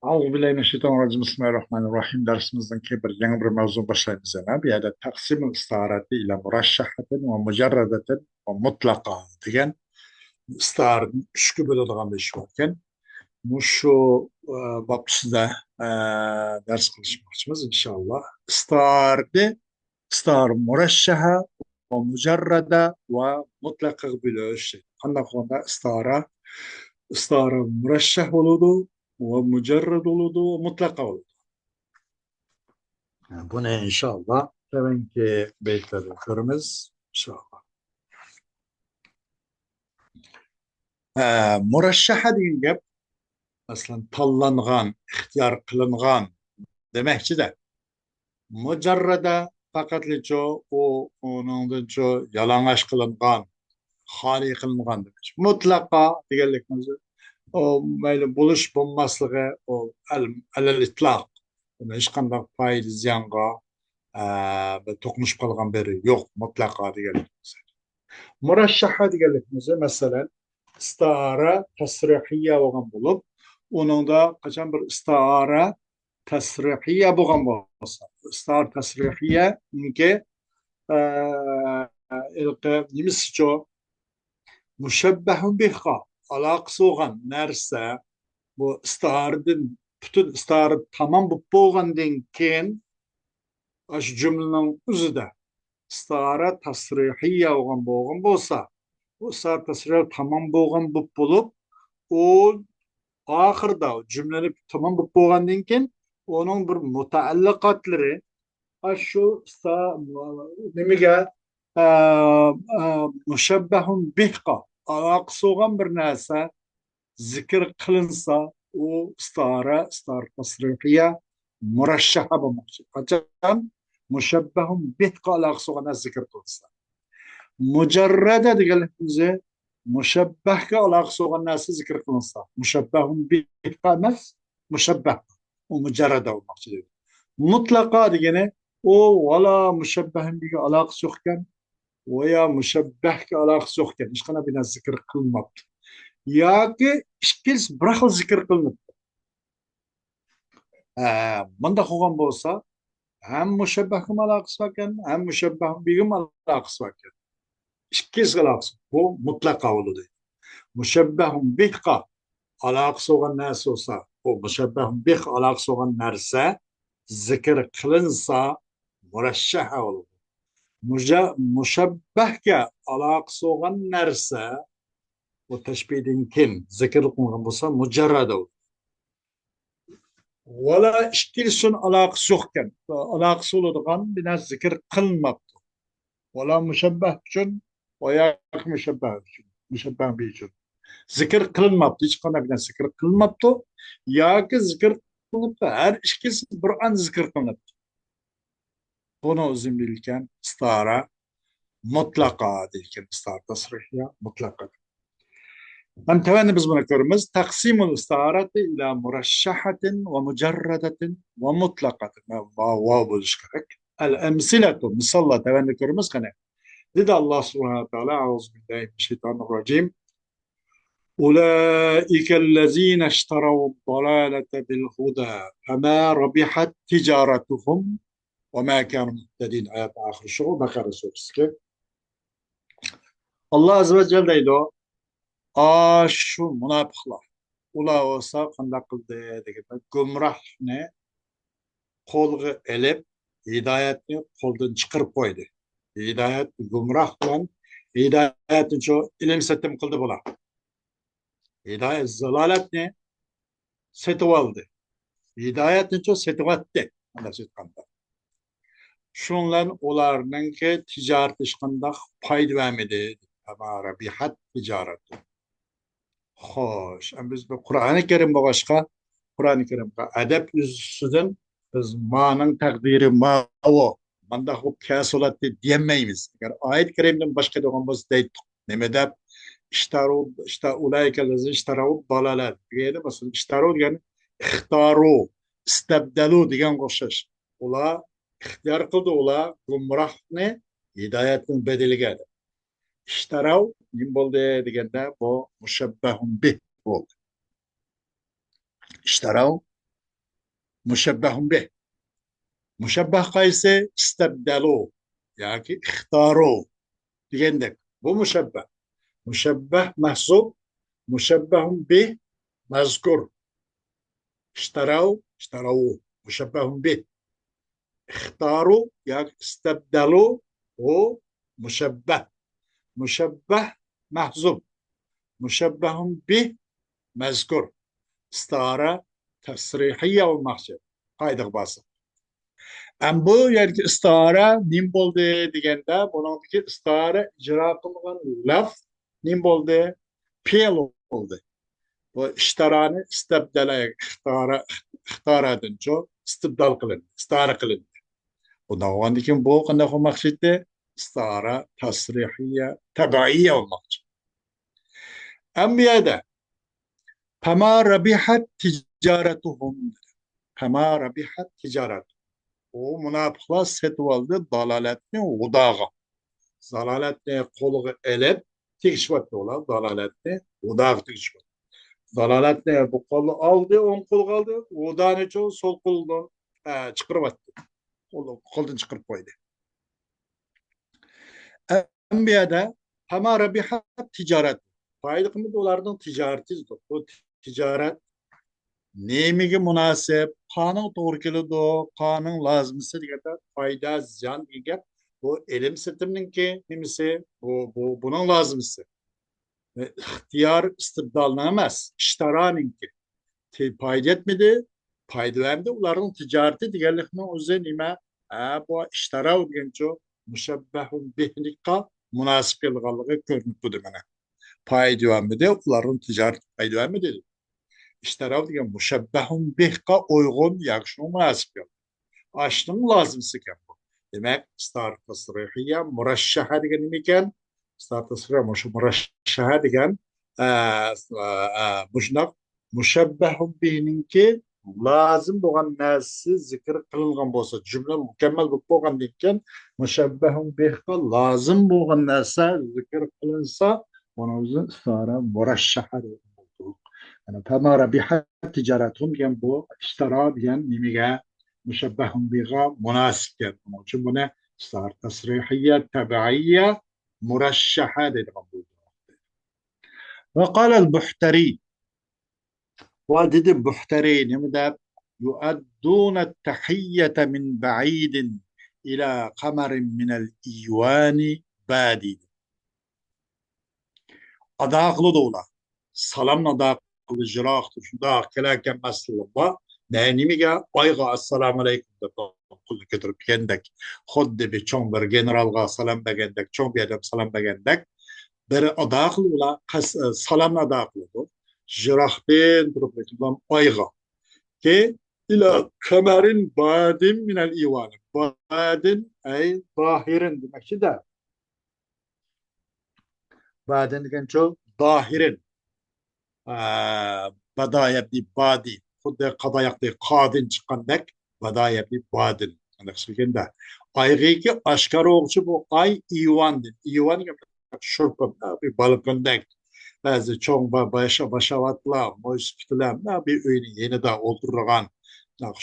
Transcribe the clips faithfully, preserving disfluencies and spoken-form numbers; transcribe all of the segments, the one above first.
أعوذ بالله من الشيطان الرجيم. بسم الله الرحمن الرحيم. دەرسىمىزنىڭكى بىر يېڭى بىر مەۋزۇ باشلايمىز يەنە. بۇ يەردە تەقسىمۇل ئىستىئارەتى ئىلە مۇرەششەھەتىن ۋە مۇجەررەدەتىن ۋە مۇتلەقا دېگەن ئىستىئارىدىن ئۈچكە بۆلىدىغان بىر ئىش باركەن. مۇشۇ، ئە، باب ئۈستىدە، ئە، دەرس قىلىشماقچىمىز، ئىنشاللا. ئىستىئارىدە ئىستىئارە مۇرەششەھە ۋە مۇجەررەدە ۋە مۇتلەقىغا بۆلۈش. قانداق بولغاندا ئىستىئارە، ئىستىئارە مۇرەششەھ بولىدۇ ۋە مۇجەررەد بولىدۇ ۋە مۇتلەقا بولىدۇ. بۇنى ئىنشاللا تۆۋەنكى بەيتلەردە كۆرىمىز، ئىنشاللا. ئە، مۇرەششەھە دېگەن گەپ، مەسىلەن، تاللانغان، ئىختىيار قىلىنغان دېمەكچىدە. مۇجەررەدە پەقەتلىچۇ ئۇ، ئۇنىڭدىنچۇ يالىڭاچ قىلىنغان، خالىي قىلىنغان دېمەكچى. مۇتلەقا دېگەنلىكىمىز ئۇ مەيلى بولۇش بولماسلىقى، ئۇ ئەل-، ئەلەل ئىتلاق. ئۇنى ھېچقانداق پايدا زىيانغا، ئە، بىر توقۇنۇشۇپ قالغان بىرى يوق، مۇتلەقا دېگەنلىكىمىز. مۇرەششەھە دېگەنلىكىمىز، مەسىلەن، ئىستىئارە تەسرىھىيە بولغان بولۇپ، ئۇنىڭدا قاچان بىر ئىستىئارە تەسرىھىيە بولغان بولسا، ئىستىئارە تەسرىھىيەنىڭكى، ئە، ھېلىقى نېمىسىچۇ؟ مۇشەببەھۇن بىھقا ئالاقىسى بولغان نەرسە، بۇ ئىستىئارىدىن، پۈتۈن ئىستىئارە تامام بولۇپ بولغاندىن كېيىن، ئاشۇ جۈملىنىڭ ئۆزىدە ئىستىئارە تەسرىھىيە بولغان بولغان بولسا، بۇ ئىستىئارە تەسرىھىيە تامام بولغان بولۇپ بولۇپ، ئۇ ئاخىرىدا جۈملىنى تامام بولۇپ بولغاندىن كېيىن، ئۇنىڭ بىر مۇتەئەللىقاتلىرى، ئاشۇ ئىستىئا-، نېمىگە، ئە، ئە، مۇشەببەھۇن بىھقا ئالاقىسى بولغان بىر نەرسە زىكىر قىلىنسا، ئۇ ئىستىئارە، ئىستىئارە تەسرىھىيە، مۇرەششەھە بولماقچى. قاچان مۇشەببەھۇن بىھقا ئالاقىسى بولغان نەرسە زىكىر قىلىنسا. مۇجەررەدە دېگەنلىكىمىز مۇشەببەھكە ئالاقىسى بولغان نەرسە زىكىر قىلىنسا. مۇشەببەھۇن بىھقا ئەمەس، مۇشەببەھ. ئۇ مۇجەررەدە بولماقچى دەيدۇ. مۇتلەقا دېگىنى ئۇ ۋالا مۇشەببەھۇن بىھقا ئالاقىسى يوق ئىكەن، ۋە يا مۇشەببەھكە ئالاقىسى يوق ئىكەن، ھېچقانداق بىر نەرسە زىكىر قىلىنماپتۇ. ياكى ئىككىلىسى بىر خىل زىكىر قىلىنىپتۇ. ھە، مۇنداق بولغان بولسا، ھەم مۇشەببەھكىمۇ ئالاقىسى باركەن، ھەم مۇشەببەھ بىھىمۇ ئالاقىسى باركەن. ئىككىسى ئالاقىسى. بۇ مۇتلەقا بولىدۇ. مۇشەببەھ بىھقا ئالاقىسى بولغان نەرسە بولسا، بۇ مۇشەببەھ بىھقا ئالاقىسى بولغان نەرسە زىكىر قىلىنسا، مۇرەششەھە بولىدۇ. مۇجە-، مۇشەببەھكە ئالاقىسى بولغان نەرسە، بۇ تەشبىھتىن كېيىن زىكىر قىلىنغان بولسا، مۇجەررەدە بولىدۇ. ۋالا ئىككىلىسىنىڭ ئالاقىسى يوقكەن. ئالاقىسى بولىدىغان بىر نەرسە زىكىر قىلىنماپتۇ. ۋالا مۇشەببەھ ئۈچۈن، ۋە ياكى مۇشەببەھ ئۈچۈن. مۇشەببەھ بىھ ئۈچۈن. زىكىر قىلىنماپتۇ. ھېچقانداق بىر نەرسە زىكىر قىلىنماپتۇ. ياكى زىكىر قىلىنىپتۇ. ھەر ئىككىسى بىر ئان زىكىر قىلىنىپتۇ. بۇنى ئۆزى بىلىدىكەن، ئىستارە مۇتلەقا دەيدىكەن، ئىستارە تەسرىھىيە مۇتلەقا. ھەم تۆۋەندە بىز بۇنى كۆرىمىز. تەقسىمۇل ئىستارەتى ئىلە مۇرەششەھەتىن ۋە مۇجەررەدەتىن ۋە مۇتلەقەتىن. ۋە ۋاۋ بولۇشى كېرەك. ئەل ئەمسىلەتۇ، مىساللار تۆۋەندە كۆرىمىز، قېنى. دېدى ئاللا سۇبھانەھۇ ۋە تائالا، ئەئۇزۇ بىللاھى مىنەششەيتانىر راجىم. أولئك الذين اشتروا الضلالة بالهدى فما ربحت تجارتهم وما كانوا مهتدين. ئايەتنىڭ ئاخىرى شۇ، بەقەرە سۈرىسىدىكى. ئاللا ئەززە ۋە جەل دەيدۇ، ئاشۇ مۇناپىقلار، ئۇلار بولسا قانداق قىلدى دېگەندە، گۇمراھلىقنى قولغا ئېلىپ، ھىدايەتنى قولدىن چىقىرىپ قويدى. ھىدايەت، گۇمراھ بىلەن ھىدايەتنى شۇ ئېلىم سېتىم قىلدى بۇلار. ھىدايەت، زالالەتنى سېتىۋالدى. ھىدايەتنىچۇ سېتىۋەتتى، مۇنداق ئېيتقاندا. شۇنىڭ بىلەن ئۇلارنىڭكى تىجارىتى ھېچقانداق پايدا بەرمىدى. فما ربحت تجارتهم. خوش، ئەمدى بىز بۇ قۇرئانى كەرىم بولغاچقا، قۇرئانى كەرىمگە ئەدەپ يۈزىسىدىن بىز مانىڭ تەقدىرى ماۋۇ، مانداق بولۇپ كەلسە بولاتتى دېيەلمەيمىز. ئەگەر ئايەت كەرىمدىن باشقا بولغان بولسا دەيتتۇق. نېمە دەپ؟ ئىشتارۇ، ئىشتا-، ئۇلائىكەللەزىنە ئىشتاراۋۇ دالالە دېگەن، مەسىلەن، ئىشتارۇ دېگەن ئىختارۇ، ئىستەبدەلۇ دېگەنگە ئوخشاش. ئۇلار ئىختىيار قىلدى، ئۇلار گۇمراھلىقنى ھىدايەتنىڭ بەدىلىگە دەپ. ئىشتاراۋ نېمە بولدى دېگەندە، بۇ مۇشەببەھۇن بىھ بولدى. ئىشتاراۋ مۇشەببەھۇن بىھ. مۇشەببەھ قايسى؟ ئىستەبدەلۇ ياكى ئىختارۇ دېگەندەك. بۇ مۇشەببەھ. مۇشەببەھ مەھزۇپ، مۇشەببەھۇن بىھ مەزكۇر. ئىشتەرەۋ، ئىشتەرەۋۇ، مۇشەببەھۇن بىھ. ئىختارۇ ياكى ئىستەبدەلۇ، بۇ مۇشەببەھ. مۇشەببەھ مەھزۇپ، مۇشەببەھۇن بىھ مەزكۇر. ئىستىئارە تەسرىھىيە بولماقچى. قائىدىگە بارساق. ئەم بۇ يەردىكى ئىستىئارە نېمە بولدى دېگەندە، بۇنىڭدىكى ئىستىئارە ئىجرا قىلغان لەفز نېمە بولدى؟ پېئىل بولدى. بۇ ئىشتارانى ئىستەبدەلە، ئىختارە، ئىختارەدىنچۇ ئىستىبدال قىلىندى، ئىستىئارە قىلىندى. بۇنداق بولغاندىن كېيىن بۇ قانداق بولماقچى ئىدى؟ ئىستىئارە تەسرىھىيە، تەبەئىيە بولماقچى. ئەمما بۇ يەردە فەما رەبىھەت تىجارەتۇھۇم. فەما رەبىھەت تىجارەت. ئۇ مۇناپىقلار سېتىۋالدى دالالەتنى ھۇداغا. دالالەتنى قولىغا ئېلىپ تېگىشىۋاتتى ئۇلار. دالالەتنى ھۇداغا تېگىشىۋاتتى. دالالەتنى بۇ قولى ئالدى، ئوڭ قولغا ئالدى. ھۇدانىچۇ سول قولىدىن، ئە، چىقىرىۋەتتى. قول-، قولدىن چىقىرىپ قويدى. ئەمما بۇ يەردە فەما رەبىھەت تىجارەت. پايدا قىلمىدى ئۇلارنىڭ تىجارىتى. بۇ تىجارەت نېمىگە مۇناسىپ؟ قانىڭغا توغرا كېلىدۇ، قانىڭ لازىمىسى دېگەندە پايدا، زىيان دېگەن گەپ. بۇ ئېلىم سېتىمنىڭكى نېمىسى؟ بۇ، بۇ، بۇنىڭ لازىمىسى. ئىختىيار ئىستىبدالنىڭ ئەمەس، ئىشتارانىڭكى. تى-، پايدا يەتمىدى، پايدا بەرمىدى. ئۇلارنىڭ تىجارىتى دېگەنلىكنىڭ ئۆزى نېمە؟ ھە، بۇ ئىشتارا دېگەنچۇ، مۇشەببەھۇن بىھنىڭكىغا مۇناسىپ كېلىدىغانلىقى كۆرۈنۈپ تۇردى مانا. پايدا بەرمىدى، ئۇلارنىڭ تىجارىتى پايدا بەرمىدى. ئىشتارا دېگەن مۇشەببەھۇن بىھقا ئۇيغۇن ياكى شۇڭا مۇناسىپ كەلدى. ئاشۇنىڭ لازىمىسى ئىكەن بۇ. دېمەك، ئىستارە تەسرىھىيە مۇرەششەھە دېگەن نېمە ئىكەن؟ ئىستارە تەسرىھىيە مۇشۇ مۇرەششەھە دېگەن، ئە، ئە، ئە، مۇشۇنداق مۇشەببەھۇن بىھنىڭكى لازىم بولغان نەرسىسى زىكىر قىلىنغان بولسا، جۈملە مۇكەممەل بولۇپ بولغاندىن كېيىن، مۇشەببەھۇن بىھقا لازىم بولغان نەرسە زىكىر قىلىنسا، بۇنىڭ ئۆزى ئىستارە مۇرەششەھە دەيدۇ. يەنى، فەما رەبىھەت تىجارەتۇھۇم دېگەن بۇ ئىشتارا دېگەن نېمىگە؟ مۇشەببەھۇن بىھقا مۇناسىپ ئىكەن. شۇنىڭ ئۈچۈن بۇنى ئىستارە تەسرىھىيە، تەبەئىيە، مۇرەششەھە دەيدىغان بولدى. ۋە قالەل بۇھتەرى. ۋە دېدى بۇھتەرى نېمە دەپ؟ يؤدون التحية من بعيد إلى قمر من الإيوان بادي. ئادا قىلىدۇ ئۇلار. سالامنى ئادا قىلىدۇ، يىراقتىن شۇنداق كېلەركەن مەسىلە بار. نە-، نېمىگە؟ ئايغا ئەسسالامۇ ئەلەيكۇم دەپ قولىنى كۆتۈرۈپ دېگەندەك. خۇددى بىر چوڭ بىر گېنېرالغا سالام بەرگەندەك، چوڭ بىر ئادەم سالام بەرگەندەك. بىر ئادا قىلىدۇ ئۇلار، قەس-، سالامنى ئادا قىلىدۇ. يىراقتىن تۇرۇپ ئايغا. كى، إلى قمر باد من الإيوان. بادىن، ئەي، ظاھىرىن دېمەكچىدە. بادىن دېگەنچۇ، ظاھىرىن. ئە، بادا يەبدى بادى. خۇددى قادا يەبدى قادىن چىققاندەك، بادا يەبدى بادىن. ئانداق سۆزلىگەندە، ئايغىكى ئاشكارا بولغۇچى بۇ ئاي ئىيۋاندىن. ئىيۋان دېگەن شۇرپا، بىر بالكوندەك. بەزى چوڭ با-، باشا-، باشاۋاتلار، مويسىپىتلار، بىر ئۆينىڭ يېنىدا ئولتۇرىدىغان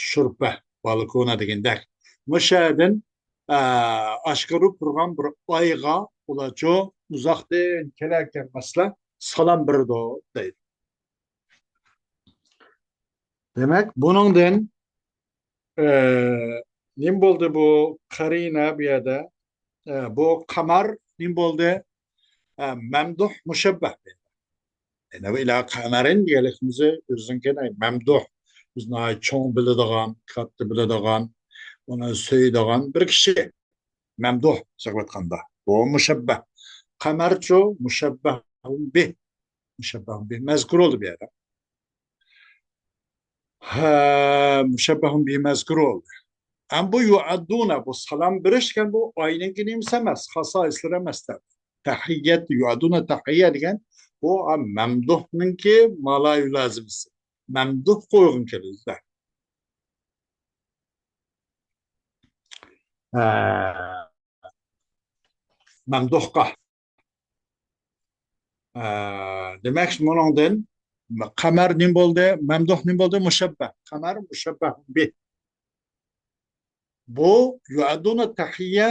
شۇرپا، بالكونا دېگەندەك. مۇشۇ يەردىن، ئە، ئاشكارا تۇرغان بىر ئايغا ئۇلارچۇ ئۇزاقتىن كېلەركەن مەسىلە سالام بېرىدۇ دەيدۇ. دېمەك، بۇنىڭدىن، ئە، نېمە بولدى بۇ قەرىنە بۇ يەردە؟ ئە، بۇ قەمەر نېمە بولدى؟ ئە، مەمدۇھ مۇشەببەھ. يەنى بۇ ئىلە قەمەرىن دېگەنلىكىمىزى ئۆزىنىڭكى مەمدۇھ. بىز ناھايىتى چوڭ بىلىدىغان، كاتتا بىلىدىغان، ئۇنى سۆيىدىغان بىر كىشى. مەمدۇھ چاقىۋاتقاندا. بۇ مۇشەببەھ. قەمەرچۇ مۇشەببەھ بىھ. مۇشەببەھ بىھ مەزكۇر بولدى بۇ يەردە. ھە، مۇشەببەھۇن بىھ مەزكۇر بولدى. ئەم بۇ يۇئەددۇنە، بۇ سالام بېرىشكەن، بۇ ئاينىڭكى نېمىسى ئەمەس، خاسائىسلىرى ئەمەس دەپ. تەھىيەت، يۇئەددۇنە تەھىيە دېگەن، بۇ مەمدۇھنىڭكى مالايۇ لازىمىسى. مەمدۇھ قويغۇم كېلىدۇ. ھە. مەمدۇھقا. ئە، دېمەك، مۇنىڭدىن قمر نېمە بولدى؟ مەمدۇھ نېمە بولدى؟ مۇشەببەھ. قەمەر مۇشەببەھ بىھ. بۇ يۇئەددۇنە تەھىيە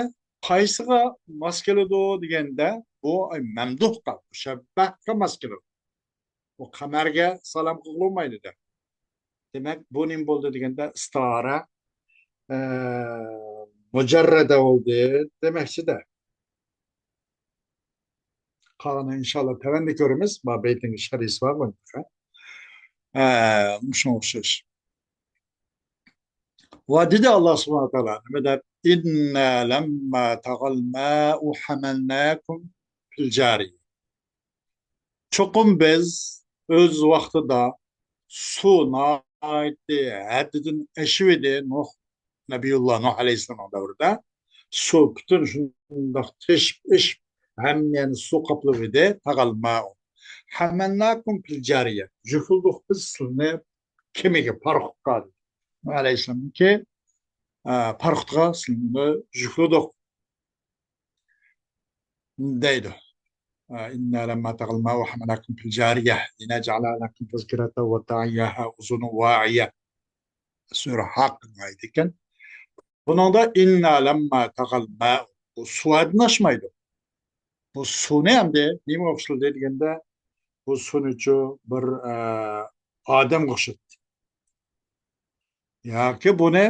قايسىغا ماس كېلىدۇ دېگەندە، بۇ مەمدۇھقا، مۇشەببەھقا ماس كېلىدۇ. بۇ قەمەرگە سالام قىلغىلى بولمايدۇ دە. دېمەك، بۇ نېمە بولدى دېگەندە، ئىستىئارە، ئە، مۇجەررەدە بولدى دېمەكچىدە. قالغىنىنى ئىنشاللا تۆۋەندە كۆرىمىز. ما بەيتنىڭ شەرھىسى بار بۇنىڭغا. ئە، مۇشۇنىڭغا ئوخشاش. ۋە دېدى ئاللا سۇبھانەھۇ ۋە تائالا نېمە دەپ؟ «إنا لما طغى الماء حملناكم في الجارية.» چوقۇم بىز ئۆز ۋاقتىدا سۇ ناھايىتى ھەددىدىن ئېشىۋىدى، نۇھ، نەبىيۇللا نۇھ ئەلەيھىسسالامنىڭ دەۋرىدە سۇ پۈتۈن شۇنداق تېشىپ ئېشىپ، ھەممە يەرنى سۇ قاپلىۋىدى. طغى الماء حملناكم في الجارية. يۈكلىدۇق بىز سىلىنى كېمىگە، پاراخوتقا، دېدى. نۇھ ئەلەيھىسسالامنىڭكى، ئە، پاراخوتقا سىلىنى يۈكلىدۇق دەيدۇ. ئىننا لەمما تەغەل مائۇ ھەمەلناكۇم فىل جارىيە لىنەجئەلە لەكۇم تەزكىرەتەن ۋە تەئىيەھا ئۇزۇنۇن ۋائىيە. سۈرە ھاققىنىڭ ئايىتى ئىكەن. بۇنىڭدا ئىننا لەمما تەغەل مائۇ، بۇ سۇ ھەددىنى ئاشمايدۇ. بۇ سۇنى ئەمدى نېمىگە ئوخشىتىلدى دېگەندە، بۇ سۇنىچۇ بىر، ئە، ئادەمگە ئوخشاتتى. ياكى بۇنى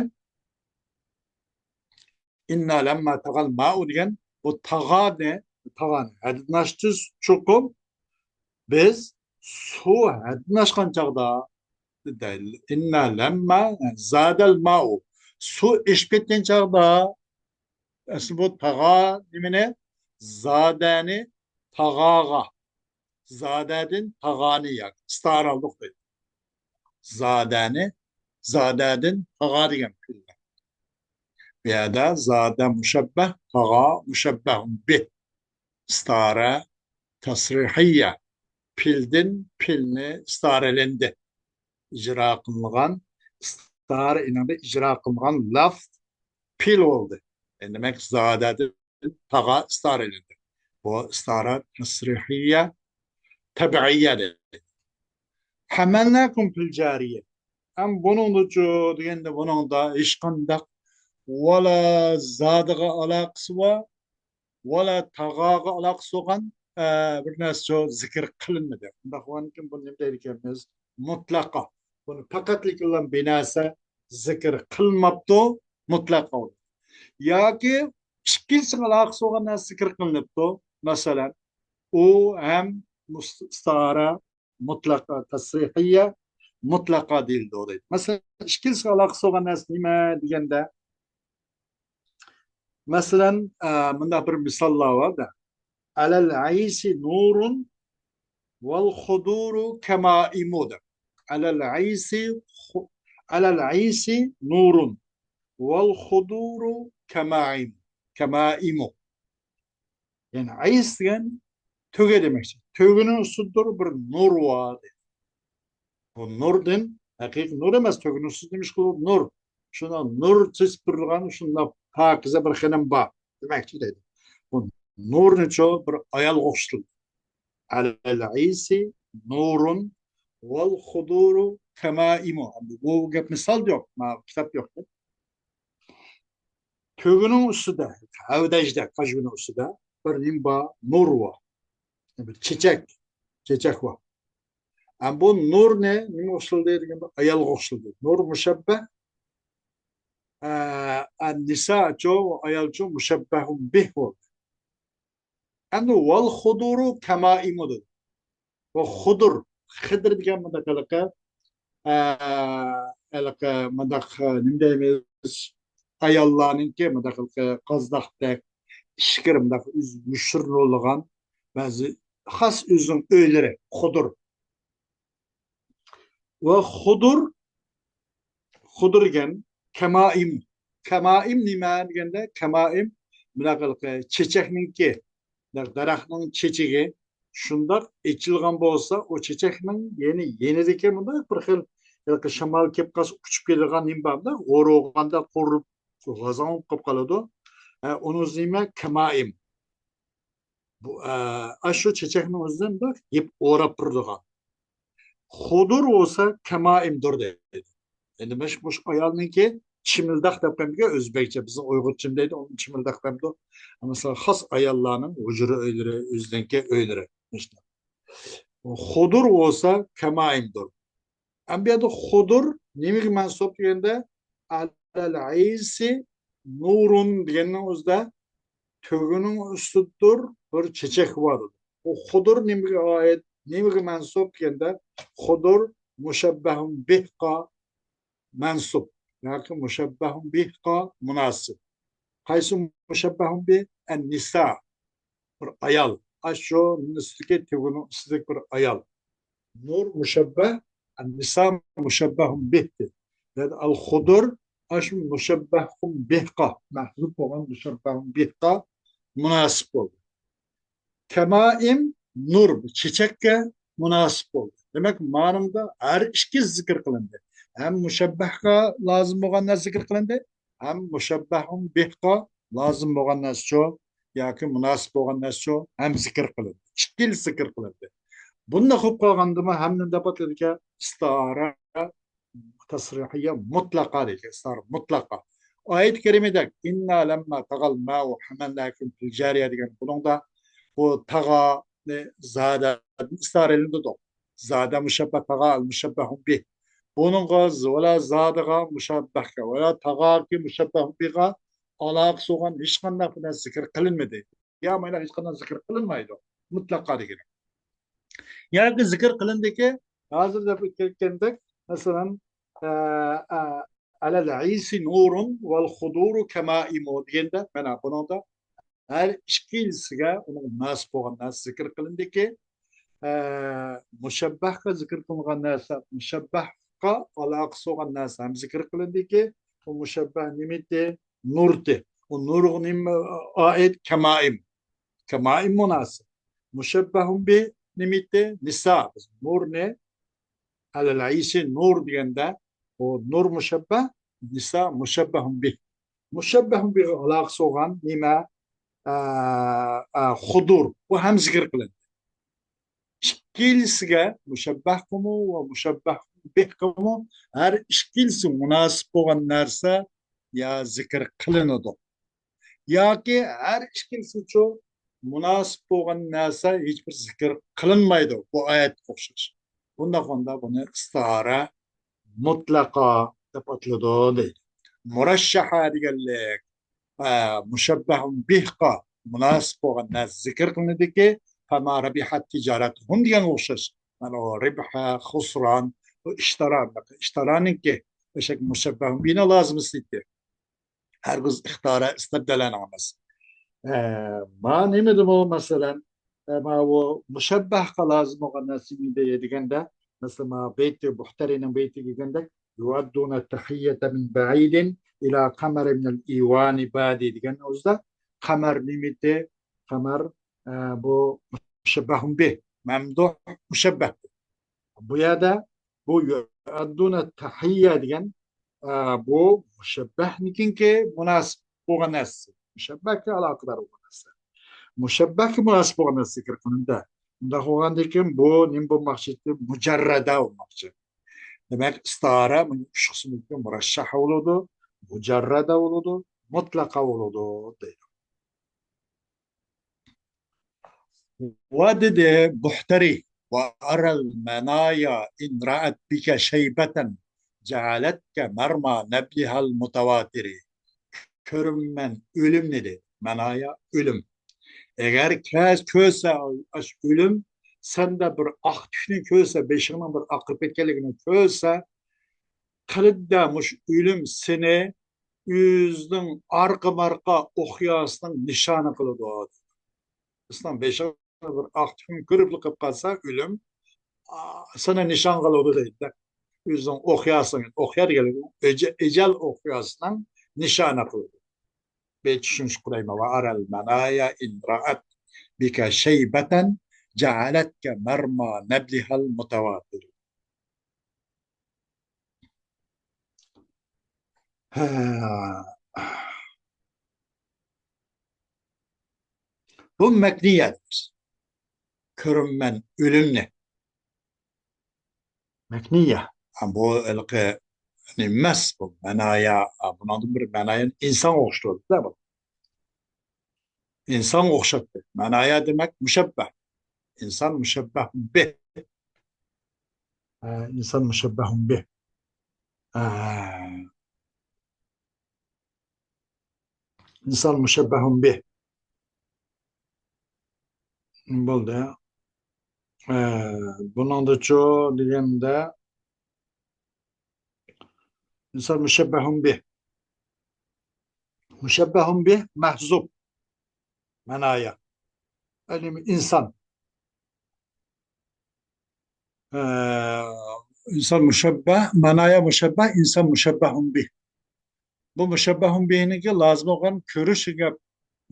ئىننا لەمما تەغەل مائۇ دېگەن بۇ تاغانى، تاغانى ھەددىنى ئاشتى چوقۇم. بىز سۇ ھەددىنى ئاشقان چاغدا، ئىننا لەمما زادەل مائۇ، سۇ ئېشىپ كەتكەن چاغدا، ئەسلى بۇ تاغا نېمىنى؟ زادەنى تاغاغا. زادەدىن تاغانى، ياكى ئىستىئارە ئالدۇق دەيدۇ. زادەنى، زادەدىن تاغا دېگەن پېئىل. بۇ يەردە زادە مۇشەببەھ، تاغا مۇشەببەھ بىھ. ئىستىئارە تەسرىھىيە. پېئىلدىن پېئىلنى ئىستىئارىلەندى. ئىجرا قىلىنغان، ئىستىئارە ئېنىڭدا ئىجرا قىلىنغان لەفز پېئىل بولدى. دېمەك، زادەدىن تاغا ئىستىئارىلەندى. بۇ ئىستىئارە تەسرىھىيە، تەبىئىيە دەيدۇ. ھەمەلناكۇم فىل جارىيە. ئەم بۇنىڭدىچۇ دېگەندە، بۇنىڭدا ھېچقانداق ۋەلا زادىغا ئالاقىسى بار، ۋەلا تاغاغا ئالاقىسى بولغان، ئە، بىر نەرسە زىكىر قىلىنمىدى. ئۇنداق بولغاندىكىن بۇنى نېمە دەيدىكەنمىز؟ مۇتلەقا. بۇنى پەقەتلىكلا بىر نەرسە زىكىر قىلىنماپتۇ، مۇتلەقا. ياكى ئىككىنچىسىگە ئالاقىسى بولغان نەرسە زىكىر قىلىنىپتۇ. مەسىلەن، ئۇ ھەم مۇس-، ئىستىئارە مۇتلەقا، تەسرىھىيە مۇتلەقا دېيىلىدۇ دەيدۇ. مەسىلەن، ئىككىنچىسىگە ئالاقىسى بولغان نەرسە نېمە دېگەندە، مەسىلەن، ئە، مۇنداق بىر مىساللار بار دە. ئەلەل ئەيسى نۇرۇن ۋەل خۇدۇرۇ كەمائىمۇ دەپ. ئەلەل ئەيسى خۇ-، ئەلەل ئەيسى نۇرۇن ۋەل خۇدۇرۇ كەمائىم-، كەمائىمۇ. يەنى ئەيس دېگەن تۆگە دېمەكچى. تۆگىنىڭ ئۈستىدە بىر نۇر بار دەيدۇ. بۇ نۇردىن، ھەقىقىي نۇر ئەمەس، تۆگىنىڭ ئۈستىدە نېمە ئىش قىلىدۇ؟ نۇر. شۇنداق نۇر چېچىپ تۇرىدىغان شۇنداق پاكىزە بىر خېنىم بار دېمەكچى دەيدۇ. بۇ نۇرنىچۇ بىر ئايالغا ئوخشىتىلدى. ئەلەل ئەيسى نۇرۇن ۋەل خۇدۇرۇ كەمائىمۇ. بۇ گەپ مىسال يوق، ما كىتاب يوق. تۆگىنىڭ ئۈستىدە، ھەۋدەجدە، كاژيۇنىڭ ئۈستىدە بىر نېمە بار؟ نۇر بار. بىر چېچەك، چېچەك بار. ھەم بۇ نۇرنى نېمىگە ئوخشىتىلدى دېگەندە، ئايالغا ئوخشىتىلدى. نۇر مۇشەببەھ، ئە، ئەن نىساچۇ، ئايالچۇ مۇشەببەھۇن بىھ بولدى. ئەمدى ۋەل خۇدۇرۇ كەمائىمۇ دېدى. بۇ خۇدۇر، خىدىر دېگەن مۇنداق ھېلىقى، ئە، ھېلىقى مۇنداق، نېمە دەيمىز، ئاياللارنىڭكى مۇنداق ھېلىقى قازداقتەك، ئىچكىرى مۇنداق ئۆز يوشۇرۇنۇلغان بەزى خاس ئۆزىنىڭ ئۆيلىرى، خۇدۇر. ۋە خۇدۇر، خۇدۇر دېگەن كەمائىم. كەمائىم نېمە دېگەندە، كەمائىم مۇنداق ھېلىقى چېچەكنىڭكى، دەرەخنىڭ چېچىكى شۇنداق ئېچىلغان بولسا، ئۇ چېچەكنىڭ يەنە يېنىدىكى مۇنداق بىر خىل ھېلىقى شامال كېلىپ قالسا ئۇچۇپ كېتىدىغان نېمە بار، مۇنداق غورۇغاندا قورۇپ، شۇ غازاڭ بولۇپ قالىدۇ. ھە، ئۇنىڭ ئۆزى نېمە؟ كەمائىم. بۇ، ئە، ئاشۇ چېچەكنىڭ ئۆزىدىن بىر يىپ ئوراپ تۇرىدىغان. خۇدۇر بولسا كەمائىمدۇر دەيدۇ. ئەمدى مۇش-، مۇشۇ ئايالنىڭكى چىمىلداق دەپ قويامدىكەن ئۆزبەكچە، بىزنىڭ ئۇيغۇرچە دەيدۇ، ئۇنى چىمىلداق دەمدۇ؟ مەسىلەن، خاس ئاياللارنىڭ ھۇجرا ئۆيلىرى، ئۆزىنىڭكى ئۆيلىرى. مۇشۇنداق. خۇدۇر بولسا كەمائىمدۇر. ئەمدى بۇ يەردە خۇدۇر نېمىگە مەنسۇپ دېگەندە، ئەلەل ئەيسى نۇرۇن دېگەننىڭ ئۆزىدە تۆگىنىڭ ئۈستىدە بىر چېچەك بار. بۇ خۇدۇر نېمىگە ئائىت، نېمىگە مەنسۇپ دېگەندە، خۇدۇر مۇشەببەھۇن بىھقا مەنسۇپ ياكى مۇشەببەھۇن بىھقا مۇناسىپ. قايسى مۇشەببەھۇن بىھ؟ ئەن نىسا. بىر ئايال. ئاشۇ ئۈستىدىكى، تۆگىنىڭ ئۈستىدىكى بىر ئايال. نۇر مۇشەببەھ، ئەن نىسا مۇشەببەھۇن بىھ دېدى. يەنى ئەل خۇدۇر، ئاشۇ مۇشەببەھۇن بىھقا، مەھزۇپ بولغان مۇشەببەھۇن بىھقا مۇناسىپ بولدى. كەمائىم نۇر، چېچەككە مۇناسىپ بولدى. دېمەك، مانىڭدا ھەر ئىككىسى زىكىر قىلىندى. ھەم مۇشەببەھقا لازىم بولغان نەرسە زىكىر قىلىندى، ھەم مۇشەببەھۇن بىھقا لازىم بولغان نەرسىچۇ ياكى مۇناسىپ بولغان نەرسىچۇ ھەم زىكىر قىلىندى. ئىككىلىسى زىكىر قىلىندى. بۇنداق بولۇپ قالغاندىمۇ ھەم نېمە دەپ ئاتىلىدىكەن؟ ئىستىئارە تەسرىھىيە مۇتلەقا دەيدۇ. ئىستىئارە مۇتلەقا. ئايەت كەرىمىدەك، ئىننا لەمما تاغال ماۋۇ ھەمەلناكۇم فىل جارىيە دېگەن بۇنىڭدا بۇ تاغانى زادە ئىستىئارە ئېلىنىدۇ. زادە مۇشەببە، تاغا ئەل مۇشەببەھۇن بىھ. بۇنىڭغا ز-، ۋەلا زادىغا مۇشەببەھكە، ۋەلا تاغاكى مۇشەببەھۇن بىھقا ئالاقىسى بولغان ھېچقانداق بىر نەرسە زىكىر قىلىنمىدى. يا مانا ھېچقانداق زىكىر قىلىنمايدۇ. مۇتلەقا دېگىنى. ياكى زىكىر قىلىندىكى، ھازىر دەپ ئۆتكەندەك، مەسىلەن، ئە، ئە، ئەلەل ئەيسى نۇرۇن ۋەل خۇدۇرۇ كەمائىمۇ دېگەندە، مانا بۇنىڭدا ھەر ئىككىلىسىگە ئۇنىڭ مۇناسىپ بولغان نەرسە زىكىر قىلىندىكى، ئە، مۇشەببەھقا زىكىر قىلىنغان نەرسە، مۇشەببەھقا ئالاقىسى بولغان نەرسە ھەم زىكىر قىلىندىكى، بۇ مۇشەببەھ نېمىتى؟ نۇرتى. ئۇ نۇرغا نېمە ئائىت؟ كەمائىم. كەمائىم مۇناسىپ. مۇشەببەھۇن بىھ نېمىتى؟ نىسا. بىز نۇرنى، ئەلەل ئەيسى نۇر دېگەندە، بۇ نۇر مۇشەببەھ، نىسا مۇشەببەھۇن بىھ. مۇشەببەھۇن بىھقا ئالاقىسى بولغان نېمە؟ ئە، ئە، خۇدۇر. بۇ ھەم زىكىر قىلىندى. ئىككىلىسىگە، مۇشەببەھقىمۇ ۋە مۇشەببەھ بىھقىمۇ، ھەر ئىككىلىسى مۇناسىپ بولغان نەرسە يا زىكىر قىلىنىدۇ. ياكى ھەر ئىككىلىسىچۇ مۇناسىپ بولغان نەرسە ھېچبىر زىكىر قىلىنمايدۇ. بۇ ئايەتكە ئوخشاش. بۇنداق بولغاندا بۇنى ئىستىئارە مۇتلەقا دەپ ئاتىلىدۇ دەيدۇ. مۇرەششەھە دېگەنلىك، ئە، مۇشەببەھۇن بىھقا مۇناسىپ بولغان نەرسە زىكىر قىلىنىدىكى، فەما رەبىھەت تىجارەتۇھۇم دېگەنگە ئوخشاش. مانا ئۇ رىبھە، خۇسران، بۇ ئىشتارا، ئىشتارانىڭكى ئەشەك مۇشەببەھۇن بىھنىڭ لازىمىسى ئىدى. ھەرگىز ئىختارە ئىستىبدالەنىڭ ئەمەس. ئە، ما نېمىدىمۇ، مەسىلەن، ئە، ماۋۇ مۇشەببەھقا لازىم بولغان نەرسە نېمىدى دېگەندە، مەسىلەن، ما بېيتى، بۇھتەرىنىڭ بېيتى دېگەندەك، يۇئەددۇنە تەھىيەتە مىن بەئىدىن ئىلا قەمەر مىنەل ئىۋانى بەدى دېگەن ئۆزىدە قەمەر نېمىتى؟ قەمەر، ئە، بۇ مۇشەببەھۇن بىھ، مەمدۇھ مۇشەببەھ. بۇ يەردە بۇ يۇئەددۇنە تەھىيە دېگەن، ئە، بۇ مۇشەببەھنىڭكى مۇناسىپ بولغان نەرسىسى. مۇشەببەھكە ئالاقىدار بولغان نەرسە. مۇشەببەھكە مۇناسىپ بولغان نەرسە زىكىر قىلىندى. بۇنداق بولغاندىن كېيىن بۇ نېمە بولماقچى؟ مۇجەررەدە بولماقچى. دېمەك، ئىستىئارە بۇنىڭ ئۈچ قىسمىدىن مۇرەششەھە بولىدۇ، مۇجەررەدە بولىدۇ، مۇتلەقە بولىدۇ دەيدۇ. ۋە دېدى بۇھتەرى، ۋە ئەرەل مەنايا ئىن رەئەت بىكە شەيبەتەن جەئەلەتكە مەرما نەبلىھەل مۇتەۋاتىرى. كۆرۈممەن ئۆلۈمنى دېدى. مەنايا ئۆلۈم. ئەگەر كە-، كۆرسە ئاشۇ ئۆلۈم، سەندە بىر ئاق تۈكنى كۆرسە، بېشىڭنىڭ بىر ئاقىرىپ كەتكەنلىكىنى كۆرسە، قىلىدىدە مۇشۇ ئۆلۈم سېنى ئۆزىنىڭ ئارقا-مارقا ئوقياسىنىڭ نىشانى قىلىدۇ. سېنىڭ بېشىڭدا بىر ئاق تۈكنى كۆرۈپلا قېلىپ قالسا، ئۆلۈم، ئا، سېنى نىشان قىلىدۇ دەيدۇ. ئۆزىنىڭ ئوقياسىنى، ئوقيا دېگەنلىك ئەجە-، ئەجەل ئوقياسىنىڭ نىشانى قىلىدۇ. بىر چۈشىنىش قىلايمەن. ۋە ئەرەل مەنايا ئىن رەئەت بىكە شەيبەتەن جەئەلەتكە مەرما نەبلىھەل مۇتەۋاتىر. ھە. بۇ مەكنىيە دەيمىز. كۆرۈممەن ئۆلۈمنى. مەكنىيە. ھە، بۇ ھېلىقى نېمە ئەمەس، بۇ مەنايا. ھە، بۇنىڭدىن بىر مەنايا ئىنسانغا ئوخشىتىۋاتىدۇ بۇ. ئىنسانغا ئوخشاتتى. مەنايا دېمەك مۇشەببەھ. ئىنسان مۇشەببەھ بىھ. ھە، ئىنسان مۇشەببەھ بىھ. ھە. ئىنسان مۇشەببەھۇن بىھ. بولدى. ئە، بۇنىڭدىچۇ دېگەندە، ئىنسان مۇشەببەھۇن بىھ. مۇشەببەھۇن بىھ مەھزۇپ. مەنايا. يەنى ئىنسان. ئە، ئىنسان مۇشەببەھ، مەنايا مۇشەببەھ، ئىنسان مۇشەببەھۇن بىھ. بۇ مۇشەببەھۇن بىھنىڭكى لازىم بولغان كۆرۈش گەپ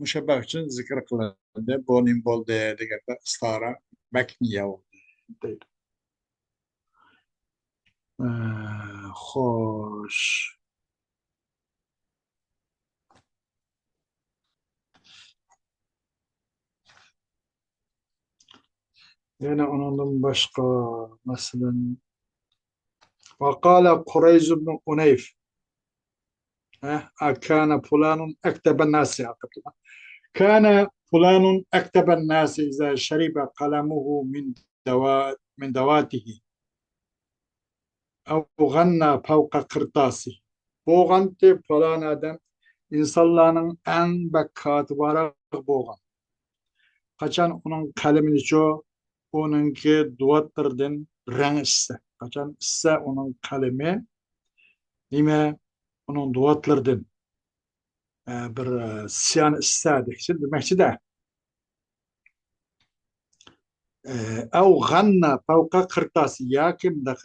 مۇشەببەھ ئۈچۈن زىكىر قىلىندى. بۇ نېمە بولدى دېگەندە، ئىستىئارە مەكنىيە بولدى دەيدۇ. ئە، خوش. يەنە ئۇنىڭدىن باشقا، مەسىلەن، وقال قريز بن أنيف، ھە، كان فلان أكدب الناس، كان فلان أكدب الناس إذا شرب قلمه من دوا-، من دواته أو غنى فوق قرطاسه. بولغانتى، پالان ئادەم ئىنسانلارنىڭ ئەڭ بەك كاتىۋاراق بولغان. قاچان ئۇنىڭ قەلىمىنىچۇ، ئۇنىڭكى دۇۋاتلىرىدىن رەڭ ئىچسە، قاچان ئىچسە ئۇنىڭ قەلىمى، نېمە، ئۇنىڭ دۇۋاتلىرىدىن، ئە، بىر، ئە، سىيان ئىچسە دېگۈچى، دېمەكچىدە. ئە، أو غنى فوق قرطاسه، ياكى مۇنداق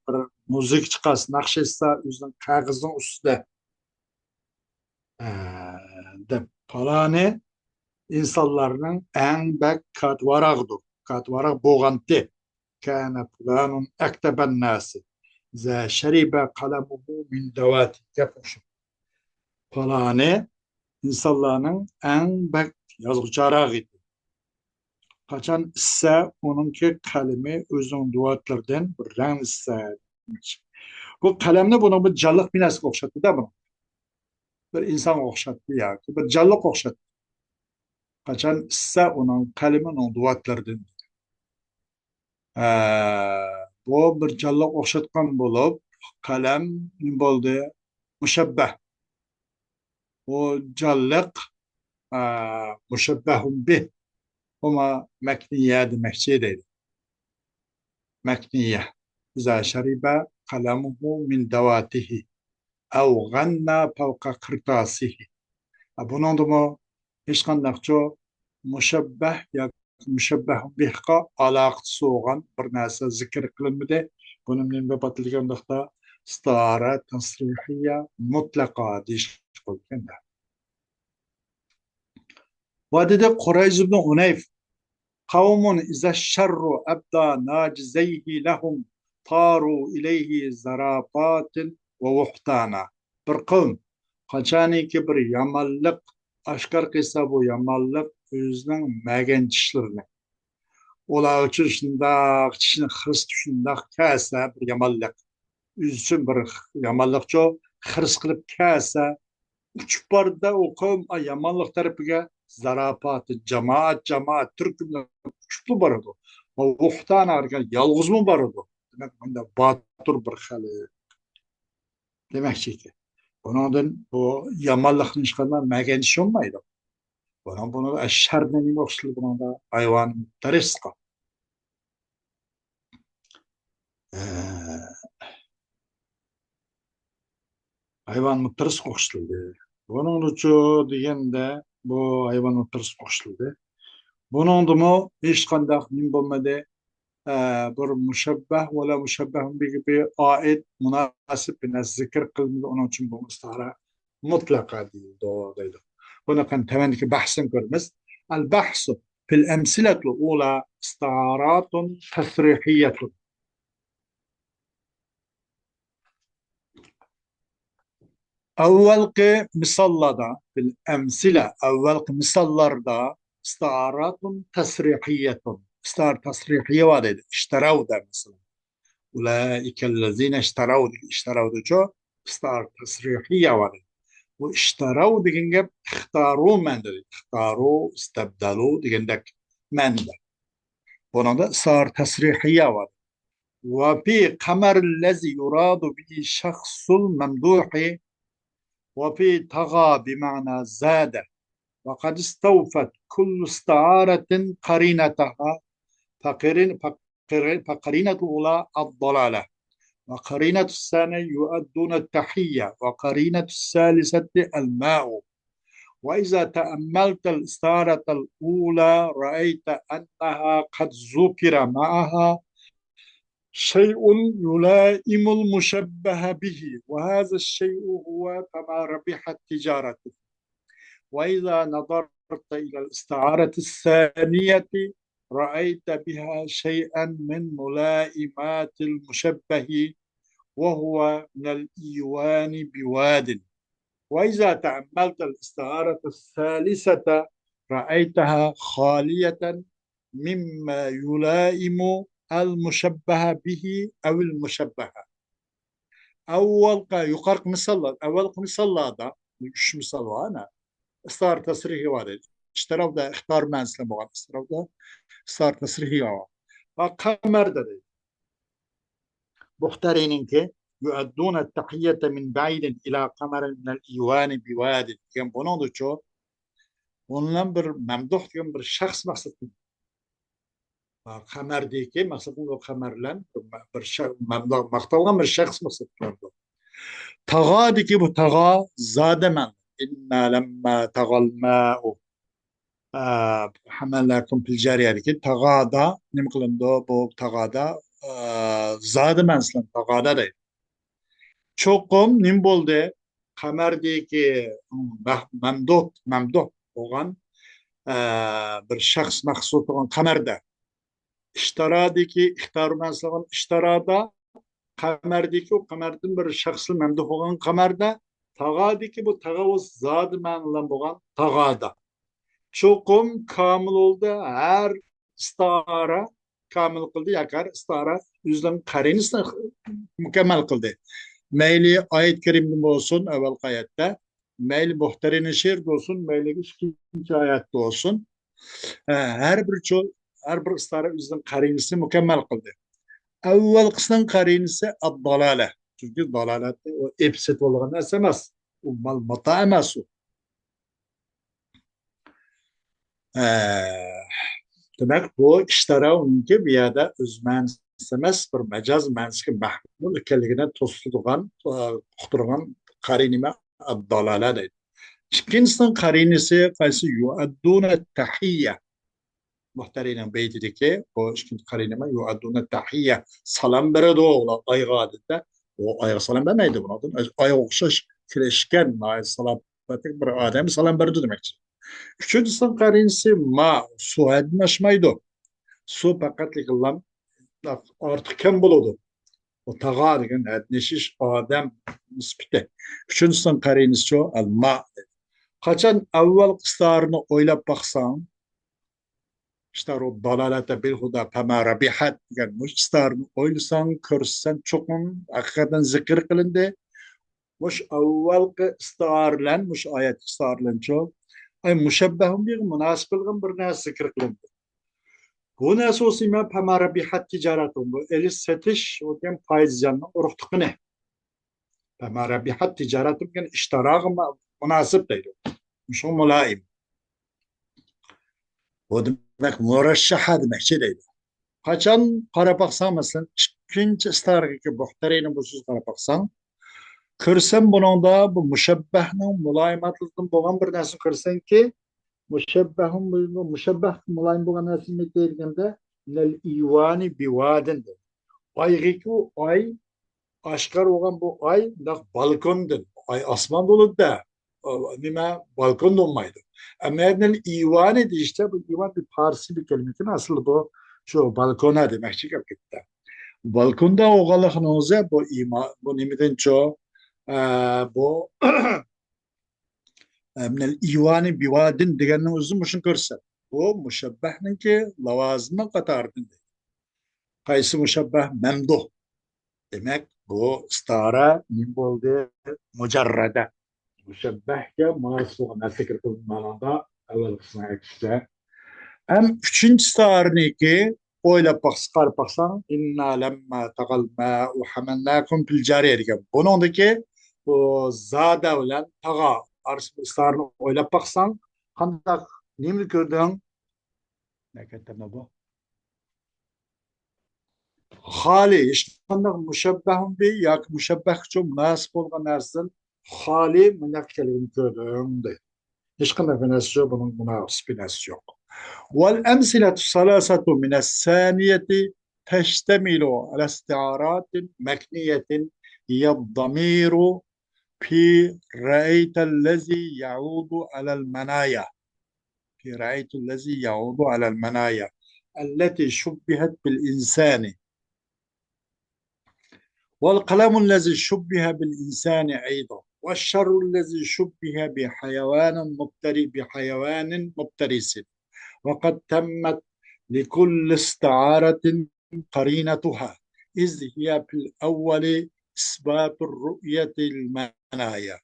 بىر مۇزىكا چىقارسا، ناخشا ئېيتسا ئۆزىنىڭ قەغىزىنىڭ ئۈستىدە، ئە، دەپ، پالانى ئىنسانلارنىڭ ئەڭ بەك كاتىۋاراغىدۇر. كاتىۋاراق بولغانتى. كان فلان أكدب الناس إذا شرب قلمه من دواته. گەپ ئوخشاپ. پالانى ئىنسانلارنىڭ ئەڭ بەك يازغۇچاراق ئىدى. قاچان ئىچسە، ئۇنىڭكى قەلىمى ئۆزىنىڭ دۇۋاتلىرىدىن بىر رەڭ ئىچسە. بۇ قەلەمنى بۇنىڭ بىر جانلىق بىر نەرسىگە ئوخشاتتى-دە بۇنى. بىر ئىنسانغا ئوخشاتتى ياكى بىر جانلىققا ئوخشاتتى. قاچان ئىچسە، ئۇنىڭ قەلىمى ئۇنىڭ دۇۋاتلىرىدىن. ئە، بۇ بىر جانلىققا ئوخشاتقان بولۇپ، قەلەم نېمە بولدى؟ مۇشەببەھ. بۇ جانلىق، ئە، مۇشەببەھۇن بىھ. بۇمۇ مەكنىيە دېمەكچى دەيدۇ. مەكنىيە. إذا شرب قلمه من دواته أو غنى فوق قرطاسه. ئە، بۇنىڭدىمۇ ھېچقانداقچۇ مۇشەببەھ ياكى مۇشەببەھ بىھقا ئالاقىسى بولغان بىر نەرسە زىكىر قىلىنمىدى. بۇنى نېمە دەپ ئاتىلىدىغانداقتا، ئىستىئارە تەسرىھىيە مۇتلەقا دېيىشكە بولىدىكەن-دە. ۋە دېدى قۇرەيز ئىبنى ئۇنەيف، قەۋمۇن ئىزە شەررۇ ئەبدا ناجىزەيھى لەھۇم تارۇ ئىلەيھى زاراپاتىن ۋە ۋۇھتانا. بىر قەۋم قاچانكى بىر يامانلىق ئاشكارا قىلسا، بۇ يامانلىق ئۆزىنىڭ مەگەن چىشلىرىنى، ئۇلار ئۈچۈن شۇنداق چىشنى خىرىسقا شۇنداق كەلسە، بىر يامانلىق، ئۆزى ئۈچۈن بىر يامانلىقچۇ خىرىس قىلىپ كەلسە، ئۇچۇپ بارىدۇ ئۇ قەۋم، ئا، يامانلىق تەرىپىگە، زاراپاتى، جامائەت، جامائەت تۈركۈملەر ئۇچۇپلا بارىدۇ. ۋە ۋۇھتانا دېگەن يالغۇزمۇ بارىدۇ. دېمەك، مۇنداق باتۇر بىر خەلق دېمەكچى ئىكەن. بۇنىڭدىن بۇ يامانلىقنى ھېچقانداق مەگەن چىشى بولمايدۇ. بۇنىڭ، بۇنىڭدا شەرنى نېمە ئوخشىتىلدى؟ بۇنىڭدا ھايۋان مۇپتەرىسقا. ئە، ھايۋان مۇپتەرىسقا ئوخشىتىلدى. بۇنىڭدىچۇ دېگەندە، بۇ ھايۋان مۇپتەرىسقا ئوخشىتىلدى. بۇنىڭدىمۇ ھېچقانداق نېمە بولمىدى. ئە، بىر مۇشەببەھ ۋە لا مۇشەببەھ بىھى ئائىت مۇناسىپ بىر نەرسە زىكىر قىلمىدى. ئۇنىڭ ئۈچۈن بۇ ئىستىئارە مۇتلەقا دېيىلىدۇ، دەيدۇ. بۇنى قېنى تۆۋەندىكى بەھستىن كۆرىمىز. البحث في الأمثلة الأولى استعارات تصريحية. ئەۋۋەلقى مىساللاردا، بىل ئەمسىلە، ئەۋۋەلقى مىساللاردا ئىستىئاراتۇن تەسرىھىيەتۇن، ئىستىئارە تەسرىھىيە بار دەيدۇ، ئىشتەرەۋ دە مىسال. ئۇلائىكەللەزىنە ئىشتەرەۋ دېگەن ئىشتەرەۋدىچۇ ئىستار تەسرىھىيە بار. بۇ ئىشتەرەۋ دېگەن گەپ ئىختارۇ مەنىدە. ئىختارۇ، ئىستەبدەلۇ دېگەندەك مەنىدە. بۇنىڭدا ئىستار تەسرىھىيە بار. وفي قمر الذي يراد به شخص الممدوح وفي طغى بمعنى زاد، وقد استوفت كل استعارة قرينتها، فقرين-، فقر-، فقرينة الأولى الضلالة، وقرينة الثانية يؤدون التحية، وقرينة الثالثة الماء. وإذا تأملت الاستعارة الأولى رأيت أنها قد ذكر معها شيء يلائم المشبه به، وهذا الشيء هو فما ربحت تجارته. وإذا نظرت إلى الاستعارة الثانية رأيت بها شيئا من ملائمات المشبه، وهو من الإيوان بواد. وإذا تأملت الاستعارة الثالثة رأيتها خالية مما يلائم المشبه به أو المشبه. ئەۋۋەلقى، يۇقىرىقى مىساللار، ئەۋۋەلقى مىساللاردا، ئۈچ مىسال بار، ئەنە، ئىستار تەسرىھى بار دەيدۇ. ئىشتەرەۋدە ئىختار مەنىسى بولغان، ئىستەرەۋدە ئىستار تەسرىھى بار. ۋە قەمەردە دەيدۇ. بۇختەرىنىڭكى يؤدون التحية من بعيد إلى قمر من الإيوان بواد دېگەن بۇنىڭدىچۇ، بۇنىڭ بىر مەمدۇھ دېگەن بىر شەخس مەقسەت قىلىنىدۇ. قەمەردىكى مەقسەت قىلىنىدۇ، قەمەر بىلەن بىر شە-، مەمدۇھ، ماختالغان بىر شەخس مەقسەت قىلىنىدۇ. تاغادىكى بۇ تاغا زادى مەن. إنا لما طغى الماء. ئە، حملناكم في الجارية دىكى تاغادا نېمە قىلىنىدۇ؟ بۇ تاغادا، ئە، زادى مەنىسى بىلەن تاغادا دەيدۇ. چوقۇم نېمە بولدى؟ قەمەردىكى مەھ-، مەمدۇھ، مەمدۇھ بولغان، ئە، بىر شەخس مەخسۇس بولغان قەمەردە. ئىشتارادىكى ئىختار مەنىسى بىلەن ئىشتارادا، قەمەردىكى ئۇ قەمەردىن بىر شەخس مەمدۇھ بولغان قەمەردە، تاغادىكى بۇ تاغا زادى مەنىسى بىلەن بولغان تاغادا. چوقۇم كامىل بولدى، ھەر ئىستارە كامىل قىلدى، ياكى ھەر ئىستارە ئۆزىنىڭ قەرىنىسىنى مۇكەممەل قىلدى. مەيلى ئايەت كەرىمدىن بولسۇن، ئەۋۋەلقى ئايەتتە، مەيلى مۇھتەرىنە شېئىر بولسۇن، مەيلى ئىككىنچى ئايەتتە بولسۇن، ھە، ھەر بىر چو-، ھەر بىر ئىستارە ئۆزىنىڭ قەرىنىسىنى مۇكەممەل قىلدى. ئەۋۋەلقىسىنىڭ قەرىنىسى ئەددالالە. چۈنكى دالالەتنى ئۇ ئېپىپ سېتىۋالغان نەرسە ئەمەس. ئۇ مال ماتا ئەمەس ئۇ. ئە، دېمەك، بۇ ئىشتارا ئۇنىڭكى بۇ يەردە ئۆز مەنىسى ئەمەس، بىر مەجاز مەنىسىگە مەھمۇل ئىكەنلىكىنى توسۇتىدىغان، ئە، ئۇقتۇرغان قەرىنە ئەددالالە دەيدۇ. ئىككىنچىسىنىڭ قەرىنىسى قايسى؟ يؤدون التحية. مۇھتەرىنىڭ بەيتىدىكى بۇ ئىككىنچى قەرىنە يؤدون التحية، سالام بېرىدۇ ئۇلار ئايغا، ئادەتتە ئۇ ئايغا سالام بەرمەيدۇ. بۇنىڭدىن ئايغا ئوخشاش كېلىشكەن، ناھايىتى سالاپەتلىك بىر ئادەم سالام بېرىدۇ دېمەكچى. ئۈچىنچىسىنىڭ قەرىنىسى ما، سۇ ھەددىدىن ئاشمايدۇ. سۇ پەقەتلىكلا ئارتۇق كەم بولىدۇ. ئۇ تاغا دېگەن ھەددىنى ئېشىش ئادەم نىسبىتى. ئۈچىنچىسىنىڭ قەرىنىسىچۇ؟ ئەل ما. قاچان ئەۋۋەلقى ئىستارىنى ئويلاپ باقساڭ، ئىشتارۇ دالالەتە بىل ھۇدا پەما رەبىھەت دېگەن مۇشۇ ئىستارىنى ئويلىساڭ، كۆرسەڭ، چوقۇم ھەقىقەتەن زىكىر قىلىندى. مۇشۇ ئەۋۋەلقى ئىستار بىلەن، مۇشۇ ئايەتتىكى ئىستار بىلەنچۇ؟ ئەي مۇشەببەھۇن بىغا مۇناسىپ بولغان بىر نەرسە زىكىر قىلىندى. بۇ نەرسە بولسا مەن پەما رەبىھەت تىجارەتۇم، بۇ ئېلىش سېتىش، ئۇ دېگەن پايدا زىياننىڭ ئۇرۇقلۇقىنى. پەما رەبىھەت تىجارەتۇم دېگەن ئىشتاراغا مۇ-، مۇناسىپ دەيدۇ. مۇشۇ مۇلائىم. بۇ دېمەك مۇرەششەھە دېمەكچى دەيدۇ. قاچان قاراپ باقساڭ، مەسىلەن، ئىككىنچى ئىستارىگە بۇختەرىنى بۇ سۆز قاراپ باقساڭ، كۆرسەم بۇنىڭدا بۇ مۇشەببەھنىڭ مۇلائىماتلىقىدىن بولغان بىر نەرسىنى كۆرسەڭكى، مۇشەببەھ، مۇشەببەھ مۇلايىم بولغان نەرسە نېمە دېگەندە، مىنەل ئىۋانى بىۋادىن دېدى. ئايغىكى ئاي، ئاشكارا بولغان بۇ ئاي، مۇنداق بالكوندىن، ئاي ئاسماندا بولىدۇ-دە، نېمە، بالكوندا بولمايدۇ. ئەمما مىنەل ئىۋانى دېيىشتە، بۇ ئىۋان بىر پارسىي بىر كەلىمىكەن، ئەسلىدە بۇ شۇ بالكونا دېمەكچى گەپ كېتىدۇ. بالكوندا بولغانلىقىنىڭ ئۆزى بۇ ئىما-، بۇ نېمىدىنچۇ، ئە، بۇ مىنەل ئىۋانى بىۋادىن دېگەننىڭ ئۆزى مۇشۇنى كۆرسەت. بۇ مۇشەببەھنىڭكى لاۋازىمنىڭ قاتارىدىن دەيدۇ. قايسى مۇشەببەھ؟ مەمدۇھ. دېمەك، بۇ ئىستارە نېمە بولدى؟ مۇجەررەدە. مۇشەببەھكە مۇناسىپ بولغان نەرسە كىرىپ مانادا ئەۋۋەل قىسمى ئەكسىچە. ھەم ئۈچىنچى ئىستارىنىڭكى ئويلاپ باقسا، قاراپ باقساڭ، «ئىننا لەمما تاغال مائۇ ھەمەلناكۇم فىل جارىيە» دېگەن. بۇنىڭدىكى بۇ زادە بىلەن تاغا ئارىسىدىكى ئىستارىنى ئويلاپ باقساڭ، قانداق، نېمىنى كۆردۈڭ؟ نەكەتتەمە بۇ. خالىي، ھېچقانداق مۇشەببەھۇن بى ياكى مۇشەببەھكە مۇناسىپ بولغان نەرسىدىن خالىي مۇنداق ئىكەنلىكىنى كۆردۈم، دەيدۇ. ھېچقانداق بىر نەرسە يوق، بۇنىڭ مۇناسىپ بىر نەرسىسى يوق. والأمثلة الثلاثة من الثانية تشتمل على استعارات مكنية، هي الضمير في رأيت الذي يعود على المنايا، في رأيت الذي يعود على المنايا التي شبهت بالإنسان، والقلم الذي شبه بالإنسان أيضا، والشر الذي شبه بحيوان مفتري، بحيوان مفترس، وقد تمت لكل استعارة قرينتها، إذ هي في الأول إثبات الرؤية للمنايا،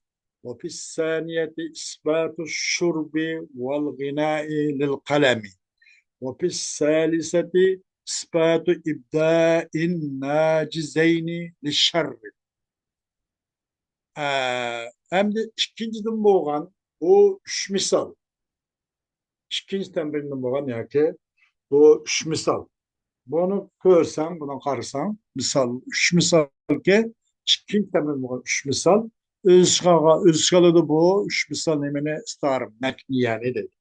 وفي الثانية إثبات الشرب والغناء للقلم، وفي الثالثة إثبات إبداء الناجزين للشر. ئە، ئەمدى ئىككىنچىدىن بولغان بۇ ئۈچ مىسال. ئىككىنچى تەمرىندىن بولغان ياكى بۇ ئۈچ مىسال. بۇنى كۆرسەڭ، بۇنى قارىساڭ، مىسال، ئۈچ مىسالكى، ئىككىنچى تەمرىن بولغان ئۈچ مىسال ئۆز ئىچىگە، ئۆز ئىچىگە ئالىدۇ بۇ ئۈچ مىسال نېمىنى؟ ئىستار مەكنىيەنى دەيدۇ.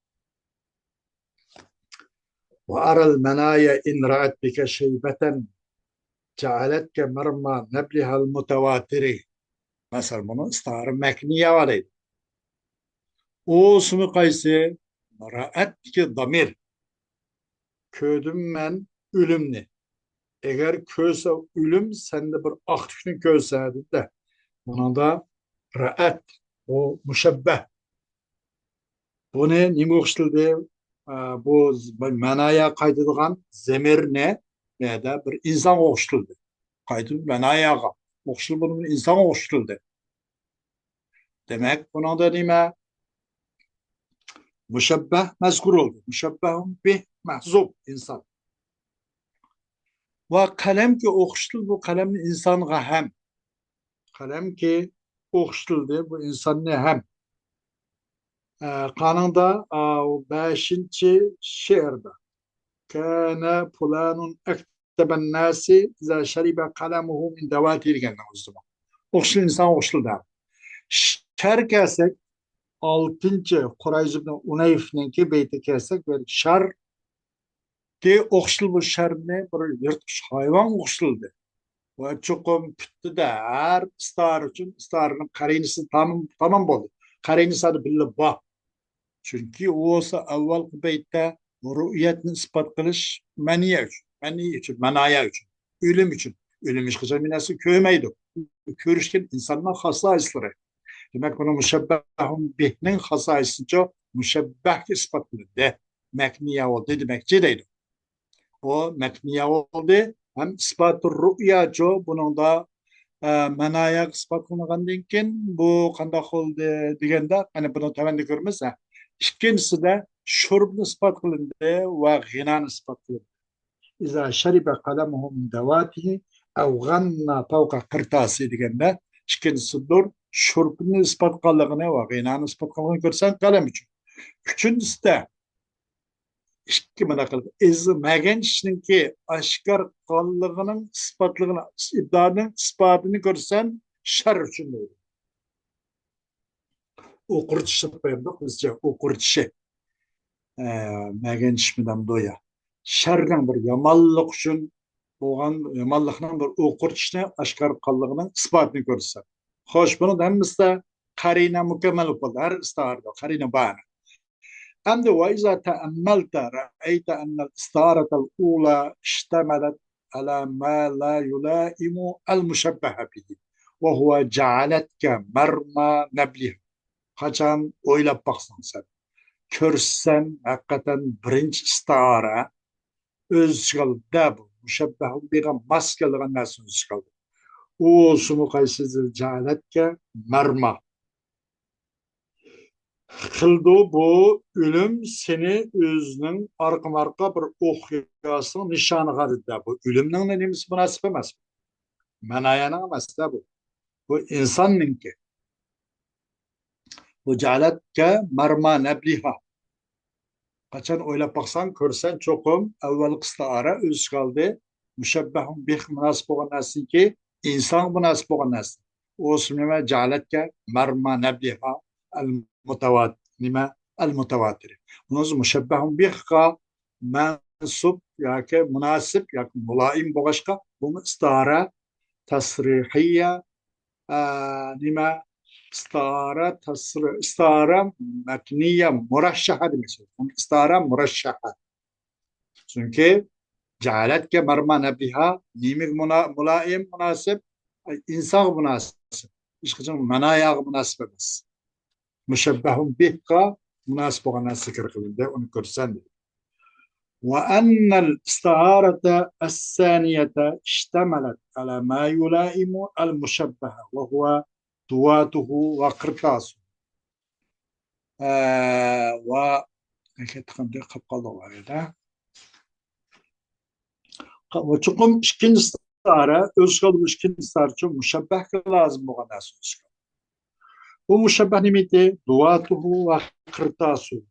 وأرى المنايا إن رأت بك شيبة جعلتك مرمى نبلها المتواتر. مەسىلەن، بۇنى ئىستارە مەكنىيە دەيدۇ. ئۇ ئىسمى قايسى؟ رەئەتتىكى دامىر. كۆردۈم مەن ئۆلۈمنى. ئەگەر كۆرسە ئۆلۈم، سەندە بىر ئاق تۈكنى كۆرسە، دېدى. بۇنىڭدا رەئەت، ئۇ مۇشەببەھ. بۇنى نېمە ئوخشىتىلدى؟ ئە، بۇ ز-، بۇ مەنايا قايتىدىغان زەمىرنى بۇ يەردە بىر ئىنسانغا ئوخشىتىلدى. قايتىدىغان مەناياغا ئوخشىتىلدى، بۇنى بىر ئىنسانغا ئوخشىتىلدى. دېمەك، بۇنىڭدا نېمە؟ مۇشەببەھ مەزكۇر بولدى. مۇشەببەھۇن بىھ مەھزۇپ ئىنسان. ۋە قەلەمكى ئوخشىتىلدى بۇ قەلەمنى ئىنسانغا ھەم. قەلەمكى ئوخشىتىلدى بۇ ئىنساننى ھەم. ئە، قانىڭدا، ئە، بەشىنچى شېئىردا. كان فلان أكتب الناس إذا شرب قلمه من دواتي دېگەننىڭ ئۆزىدە بار. ئوخشىتىلدى، ئىنسانغا ئوخشىتىلدى. شەر كەلسەك، ئالتىنچى قۇرەيز ئىبن ئۇنەيفنىڭكى بېيتىگە كەلسەك، بۇ يەردە شەر كى ئوخشىتىلدى بۇ شەرنى بىر يىرتقۇچ ھايۋانغا ئوخشىتىلدى. ۋە چوقۇم پۈتتىدە ھەر ئىستارە ئۈچۈن ئىستارىنىڭ قەرىنىسى تامام، تامام بولدى. قەرىنىسى ھەدە بىللە بار. چۈنكى ئۇ بولسا ئەۋۋەلقى بەيتتە رۇئيەتنى ئىسپات قىلىش مەنىيە ئۈچۈن، مەنىي ئۈچۈن، مەنايا ئۈچۈن، ئۆلۈم ئۈچۈن. ئۆلۈم ھېچقاچان بىر نەرسە كۆرمەيدۇ. كۆرۈشكەن ئىنساننىڭ خاسائىسلىرى. دېمەك، بۇنى مۇشەببەھۇن بىھنىڭ خاسائىسىچۇ مۇشەببەھكە ئىسپات قىلىندى. مەكنىيە بولدى دېمەكچى دەيدۇ. بۇ مەكنىيە بولدى. ھەم ئىسپاتۇر رۇئياچۇ بۇنىڭدا، ئە، مەناياغا ئىسپات قىلىنغاندىن كېيىن بۇ قانداق بولدى دېگەندە، يەنە بۇنى تۆۋەندە كۆرىمىز. ھە. ئىككىنچىسىدە شۇربنى ئىسپات قىلىندى ۋە غىنانى ئىسپات قىلىندى. إذا شرب قلمه من دواته أو غنى فوق قرطاسه دېگەندە، ئىككىنچىسىدۇر شۇربنى ئىسپات قىلغانلىقىنى ۋە غىنانى ئىسپات قىلغانلىقىنى كۆرسەڭ قەلەم ئۈچۈن. ئۈچىنچىسىدە ئىككى مۇنداق قىلىپ، ئىز مەگەن ئىشنىڭكى ئاشكار قىلغانلىقىنىڭ ئىسپاتلىقىنى، ئىبدانىڭ ئىسپاتىنى كۆرسەم، شەر ئۈچۈن دەيدۇ. ئوقۇرتىش دەپ قويامدۇق بىزچە، ئوقۇرتىشى. ئە، مەگەن ئىشمىدەمدۇ يا. شەرنىڭ بىر يامانلىق ئۈچۈن بولغان، يامانلىقنىڭ بىر ئوقۇرتىشنى ئاشكار قىلغانلىقىنىڭ ئىسپاتىنى كۆرسەم. خوش، بۇنىڭ ھەممىسىدە قەرىنە مۇكەممەل بولۇپ قالدى. ھەر ئىستارىدا قەرىنە بار. ئەمدى وإذا تأملت رأيت أن الاستعارة الأولى اشتملت على ما لا يلائم المشبه به وهو جعلتك مرمى نبلها. قاچان ئويلاپ باقساڭ سەن، كۆرسەم، ھەقىقەتەن بىرىنچى ئىستىئارە ئۆز ئىچىگە ئالدى، بۇ مۇشەببەھ بىغا ماس كېلىدىغان نەرسىنى ئۆز ئىچىگە ئالدى. ئۇ بولسىمۇ قايسى؟ جعلتك مرمى. قىلدى بۇ ئۆلۈم سېنى ئۆزىنىڭ ئارقىمۇئارقا بىر ئوقياسىنىڭ نىشانىغا دېدى. بۇ ئۆلۈمنىڭ نېمىسى مۇناسىپ ئەمەس. مەنايانىڭ ئەمەس-دە بۇ. بۇ ئىنساننىڭكى. بۇ جعلتك مرمى نبلها. قاچان ئويلاپ باقساڭ، كۆرسەن چوقۇم ئەۋۋەلقى ئىستىئارە ئۆز ئىچىگە ئالدى. مۇشەببەھۇن بىھ مۇناسىپ بولغان نەرسىنىڭكى ئىنسانغا مۇناسىپ بولغان نەرسە. ئۇ ئىسىم نېمە؟ جعلتك مرمى نبلها ئەل مۇتەۋات-، نېمە؟ ئەل مۇتەۋاتىر. بۇنىڭ ئۆزى مۇشەببەھۇن بىھقا مەنسۇب ياكى مۇناسىپ ياكى مۇلائىم بولغاچقا، بۇمۇ ئىستىئارە تەسرىھىيە، ئە، نېمە؟ ئىستىئارە تەسرى-، ئىستىئارە مەكنىيە مۇرەششەھە دېمەك. ئىستىئارە مۇرەششەھە. چۈنكى جعلتك مرمى نبلها نېمىگە مۇنا-، مۇلائىم، مۇناسىپ؟ ئىنسانغا مۇناسىپ. ھېچقاچان مەناياغا مۇناسىپ ئەمەس. مۇشەببەھۇن بىھقا مۇناسىپ بولغان نەرسە زىكىر قىلىندى، ئۇنى كۆرسەن دېدى. وأن الاستعارة الثانية اشتملت على ما يلائم المشبه وهو دواته وقرطاسه. ئە، ۋە قاپ قالدۇق ئۇ يەردە. ۋە چوقۇم ئىككىنچى ئىستىئارە، ئۆز ئىچىگە ئالدى بۇ ئىككىنچى ئىستىئارە شۇ مۇشەببەھكە لازىم بولغان نەرسە ئۆز ئىچىگە. بۇ مۇشەببەھ نېمە ئىدى؟ دواته وقرطاسه.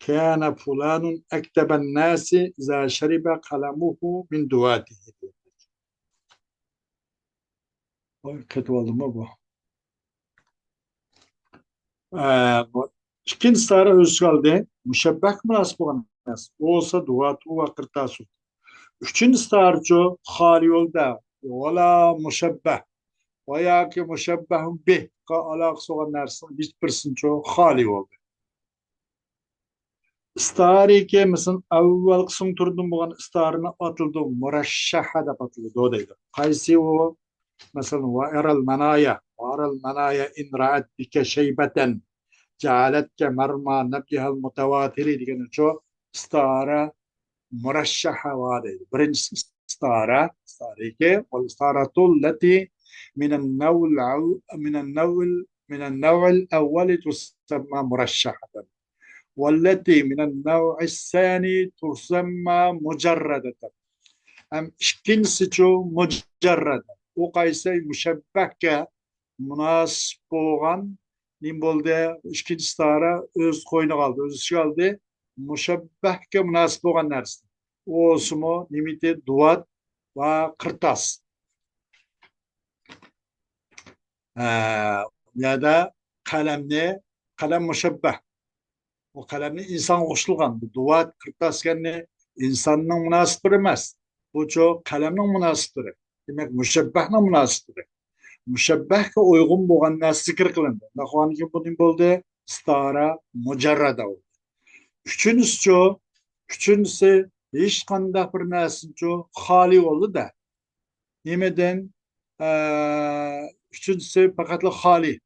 كان فلان أكدب الناس إذا شرب قلمه من دواته. ۋاي، كېتىۋالدىمۇ بۇ؟ ئە، بۇ ئىككىنچى ئىستىئارە ئۆز ئىچىگە ئالدى. مۇشەببەھكە مۇناسىپ بولغان نەرسە. بولسا دواته وقرطاسه. ئۈچىنچى ئىستىئارىچۇ؟ خالىي بولدى. ولا مشبه. ۋە ياكى مۇشەببەھۇن بىھقا ئالاقىسى بولغان نەرسىنىڭ ھېچ بىرسىنىچۇ؟ خالىي بولدى. ئىستىئارىكى، مەسىلەن، ئەۋۋەلقى سۇڭتۇردىن بولغان ئىستىئارىنى ئاتىلىدۇ، مۇرەششەھە دەپ ئاتىلىدۇ دەيدۇ. قايسى ئۇ؟ مەسىلەن، وأرى المنايا، وأرى المنايا إن رأت بك شيبة جعلتك مرمى نبلها المتواتر دېگىنىچۇ؟ ئىستىئارە مۇرەششەھە بار دەيدۇ. بىرىنچىسى ئىستىئارە، ئىستىئارىكى، والاستعارة التي من النوع الأو-، من النوع ال-، من النوع الأول تسمى مرشحة. والتي من النوع الثاني تسمى مجردة. ھەم ئىككىنچىسىچۇ؟ مۇجەررەدە. ئۇ قايسى؟ مۇشەببەھكە مۇناسىپ بولغان نېمە بولدى؟ ئىككىنچى ئىستىئارە ئۆز قوينىغا ئالدى، ئۆز ئىچىگە ئالدى. مۇشەببەھكە مۇناسىپ بولغان نەرسە. ئۇ بولسىمۇ نېمە ئىدى؟ دۇۋات ۋە قىرتاس. ھە، بۇ يەردە قەلەمنى، قەلەم مۇشەببەھ. بۇ قەلەمنى ئىنسانغا ئوخشىتىلغان. بۇ دۇۋات، قىرتاس دېگەننى ئىنساننىڭ مۇناسىپلىرى ئەمەس. بۇچۇ قەلەمنىڭ مۇناسىپلىرى. دېمەك، مۇشەببەھنىڭ مۇناسىپلىرى. مۇشەببەھكە ئۇيغۇن بولغان نەرسە زىكىر قىلىندى. ئۇنداق بولغاندىكىن بۇ نېمە بولدى؟ ئىستارە مۇجەررەدە بولدى. ئۈچىنچىسىچۇ؟ ئۈچىنچىسى ھېچقانداق بىر نەرسىچۇ خالىي بولدى-دە. نېمىدىن؟ ئە، ئۈچىنچىسى پەقەتلا خالىي.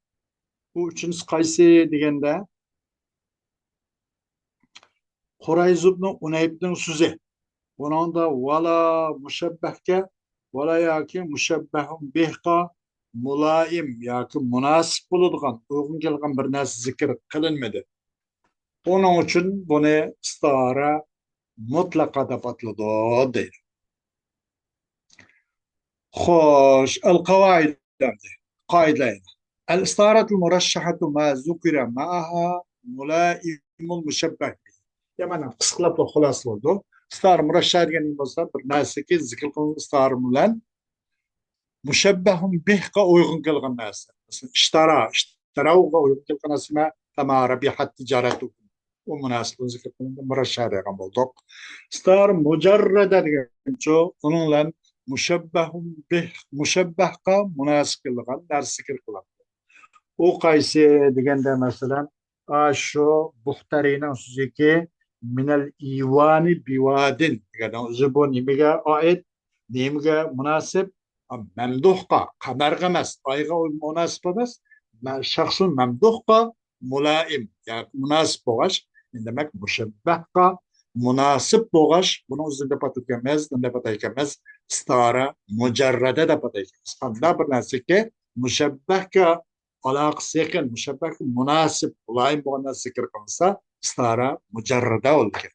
بۇ ئۈچىنچىسى قايسى دېگەندە، قۇرەيز ئىبنى ئۇنەيبنىڭ سۆزى. بۇنىڭدا ۋالا مۇشەببەھكە، ۋالا ياكى مۇشەببەھۇن بىھقا مۇلائىم ياكى مۇناسىپ بولىدىغان، ئۇيغۇن كېلىدىغان بىر نەرسە زىكىر قىلىنمىدى. ئۇنىڭ ئۈچۈن بۇنى ئىستارە مۇتلەقە دەپ ئاتىلىدۇ دەيدۇ. خوش، القواعد ئەمدى. قائىدىلەر. الاستعارة المرشحة ما ذكر معها ملائم المشبه به. يا مانا قىسقىلاپ خۇلاسە بولدى. ئىستارە مۇرەششەھ دېگەن نېمە بولسا، بىر نەرسىگە زىكىر قىلىنغان ئىستارە بىلەن مۇشەببەھۇن بىھقا ئۇيغۇن كەلگەن نەرسە. مەسىلەن، ئىشتارا، ئىشتاراغا ئۇيغۇن كەلگەن نەرسە نېمە؟ كما ربحت تجارته. ئۇ مۇناسىپ زىكىر قىلىندى، مۇرەششەھ دېگەن بولدۇق. ئىستارە مۇجەررەدە دېگەنچۇ، ئۇنىڭ بىلەن مۇشەببەھۇن بىھ، مۇشەببەھقا مۇناسىپ كېلىدىغان نەرسە زىكىر قىلىندى. ئۇ قايسى دېگەندە، مەسىلەن، ئا، شۇ بۇختەرىنىڭ سۆزىكى، مىنەل ئىۋانى بىۋادىن دېگەن ئۆزى بۇ نېمىگە ئائىت؟ نېمىگە مۇناسىپ؟ مەمدۇھقا، قەمەرگە ئەمەس، ئايغا مۇناسىپ ئەمەس، مە-، شەخسۇل مەمدۇھقا مۇلائىم، ياكى مۇناسىپ بولغاچ، دېمەك، مۇشەببەھقا مۇناسىپ بولغاچ، بۇنىڭ ئۆزىنى دەپ ئاتايدىكەنمىز، نېمە دەپ ئاتايدىكەنمىز؟ ئىستىئارە مۇجەررەدە دەپ ئاتايدۇ. قانداق بىر نەرسىكى مۇشەببەھكە ئالاقىسى يېقىن، مۇشەببەھكە مۇناسىپ، مۇلائىم بولغان نەرسە زىكىر قىلىنسا، ئىستىئارە مۇجەررەدە بولىدىكەن.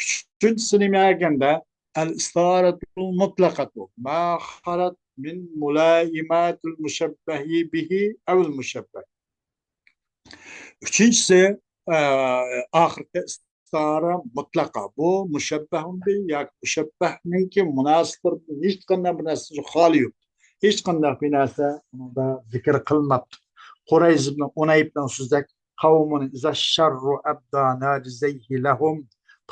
ئۈچىنچىسى نېمە دېگەندە، ئەل ئىستىئارەتۇل مۇتلەقەتۇ ما خالەت مىن مۇلائىماتىل مۇشەببەھى بىھى ئەۋىل مۇشەببەھ. ئۈچىنچىسى، ئە، ئاخىرقى ئىستىئارە مۇتلەقە. بۇ مۇشەببەھۇن بى ياكى مۇشەببەھنىڭكى مۇناسىپلىرىدىن ھېچقانداق بىر نەرسە خالى يوق. ھېچقانداق بىر نەرسە ئۇنىڭدا زىكىر قىلماپتۇ. قۇرەيز ئىبن ئۇنەيبنىڭ سۆزىدەك، قەۋمۇن ئىزا شەررۇ ئەبدانا جىزەيھى لەھۇم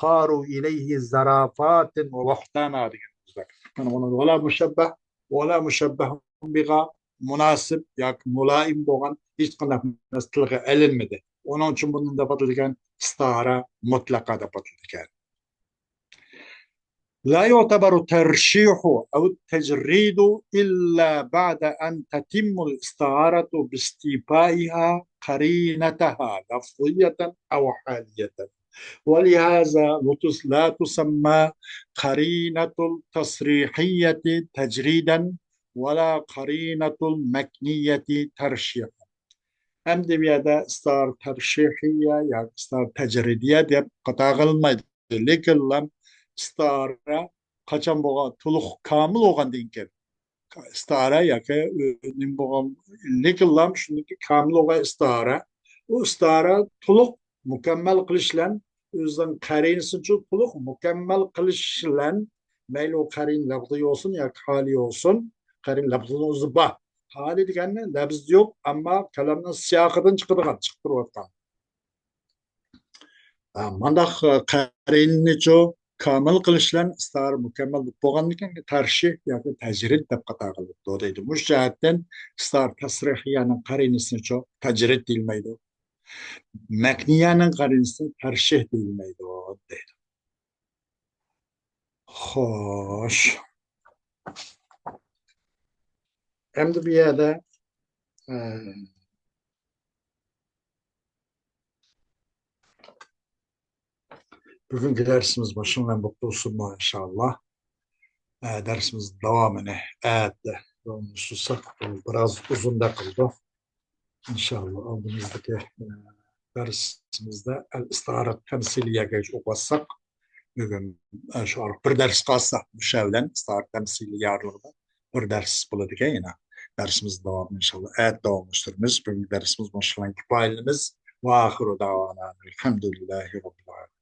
تارۇ ئىلەيھى زەرافاتىن ۋە بۇھتانا دېگەن سۆزلەر. يەنى ئۇنىڭ ۋەلا مۇشەببەھ، ۋەلا مۇشەببەھۇن بىغا مۇناسىپ ياكى مۇلائىم بولغان ھېچقانداق نەرسە تىلغا ئېلىنمىدى. ئۇنىڭ ئۈچۈن بۇنى دەپ ئاتىلىدىكەن، ئىستىئارە مۇتلەقە دەپ ئاتىلىدىكەن. لا يعتبر الترشيح أو التجريد إلا بعد أن تتم الاستعارة باستيفائها قرينتها لفظية أو حالية. ولهذا لا تس-، لا تسمى قرينة التصريحية تجريدا ولا قرينة المكنية ترشيحا. ئەمدى بۇ يەردە ئىستىئارە تەرشىھىيە ياكى ئىستىئارە تەجرىدىيە دەپ قاتارغا ئېلىنمايدۇ. لېكىنلا ئىستىئارە قاچان بولغان تولۇق كامىل بولغاندىن كېيىن، ئىستىئارە ياكى، ئە، نېمە بولغان، لېكىنلا شۇندىكى كامىل بولغان ئىستىئارە، ئۇ ئىستىئارە تولۇق مۇكەممەل قىلىش بىلەن ئۆزىنىڭ قەرىنىسىنى تولۇق مۇكەممەل قىلىش بىلەن، مەيلى ئۇ قەرىنە لەفزىي بولسۇن ياكى ھالىي بولسۇن، قەرىنە لەفزىنىڭ ئۆزى بار. ھالىي دېگەننى لەفزى يوق، ئەمما كالامنىڭ سىياقىدىن چىقىدىغان، چىقىپ تۇرۇۋاتقان. ئە، مانداق، ئە، قەرىنىنىچۇ كامىل قىلىش بىلەن ئىستىئارە مۇكەممەل بولۇپ بولغاندىن كېيىن تەرشىھ ياكى تەجرىد دەپ قاتارغا ئېلىنىدۇ دەيدۇ. مۇشۇ جەھەتتىن ئىستىئارە تەسرىھىيەنىڭ قەرىنىسىنىچۇ تەجرىد دېيىلمەيدۇ. مەكنىيەنىڭ قەرىنىسىنى تەرشىھ دېيىلمەيدۇ دەيدۇ. خوش. ئەمدى بۇ يەردە، ئە، بۈگۈنكى دەرسىمىز مۇشۇ بىلەن بولۇپ تۇرسۇنمۇ، ئىنشائاللا. ئە، دەرسىمىز داۋامىنى ئەتە داۋاملاشتۇرساق، بۇ بىراز ئۇزۇندەك قىلىدۇ. ئىنشائاللا، ئالدىمىزدىكى، ئە، دەرسىمىزدە ئەل ئىستىئارە تەمسىلىيەگە ئوقۇۋاتساق، بۈگۈن، ئە، شۇ ئارقا بىر دەرس قالسا، مۇشۇ بىلەن ئىستىئارە تەمسىلىيە ئارىلىقىدا بىر دەرس بولىدىكەن يەنە. دەرسىمىزنى داۋامىنى ئىنشائاللا ئەتە داۋاملاشتۇرىمىز. بۈگۈنكى دەرسىمىز مۇشۇ بىلەن كۇپايىلىنىمىز. ۋە ئاخىرۇ دەۋانا ئەلھەمدۇلىللاھى رەببىل ئالەمىن.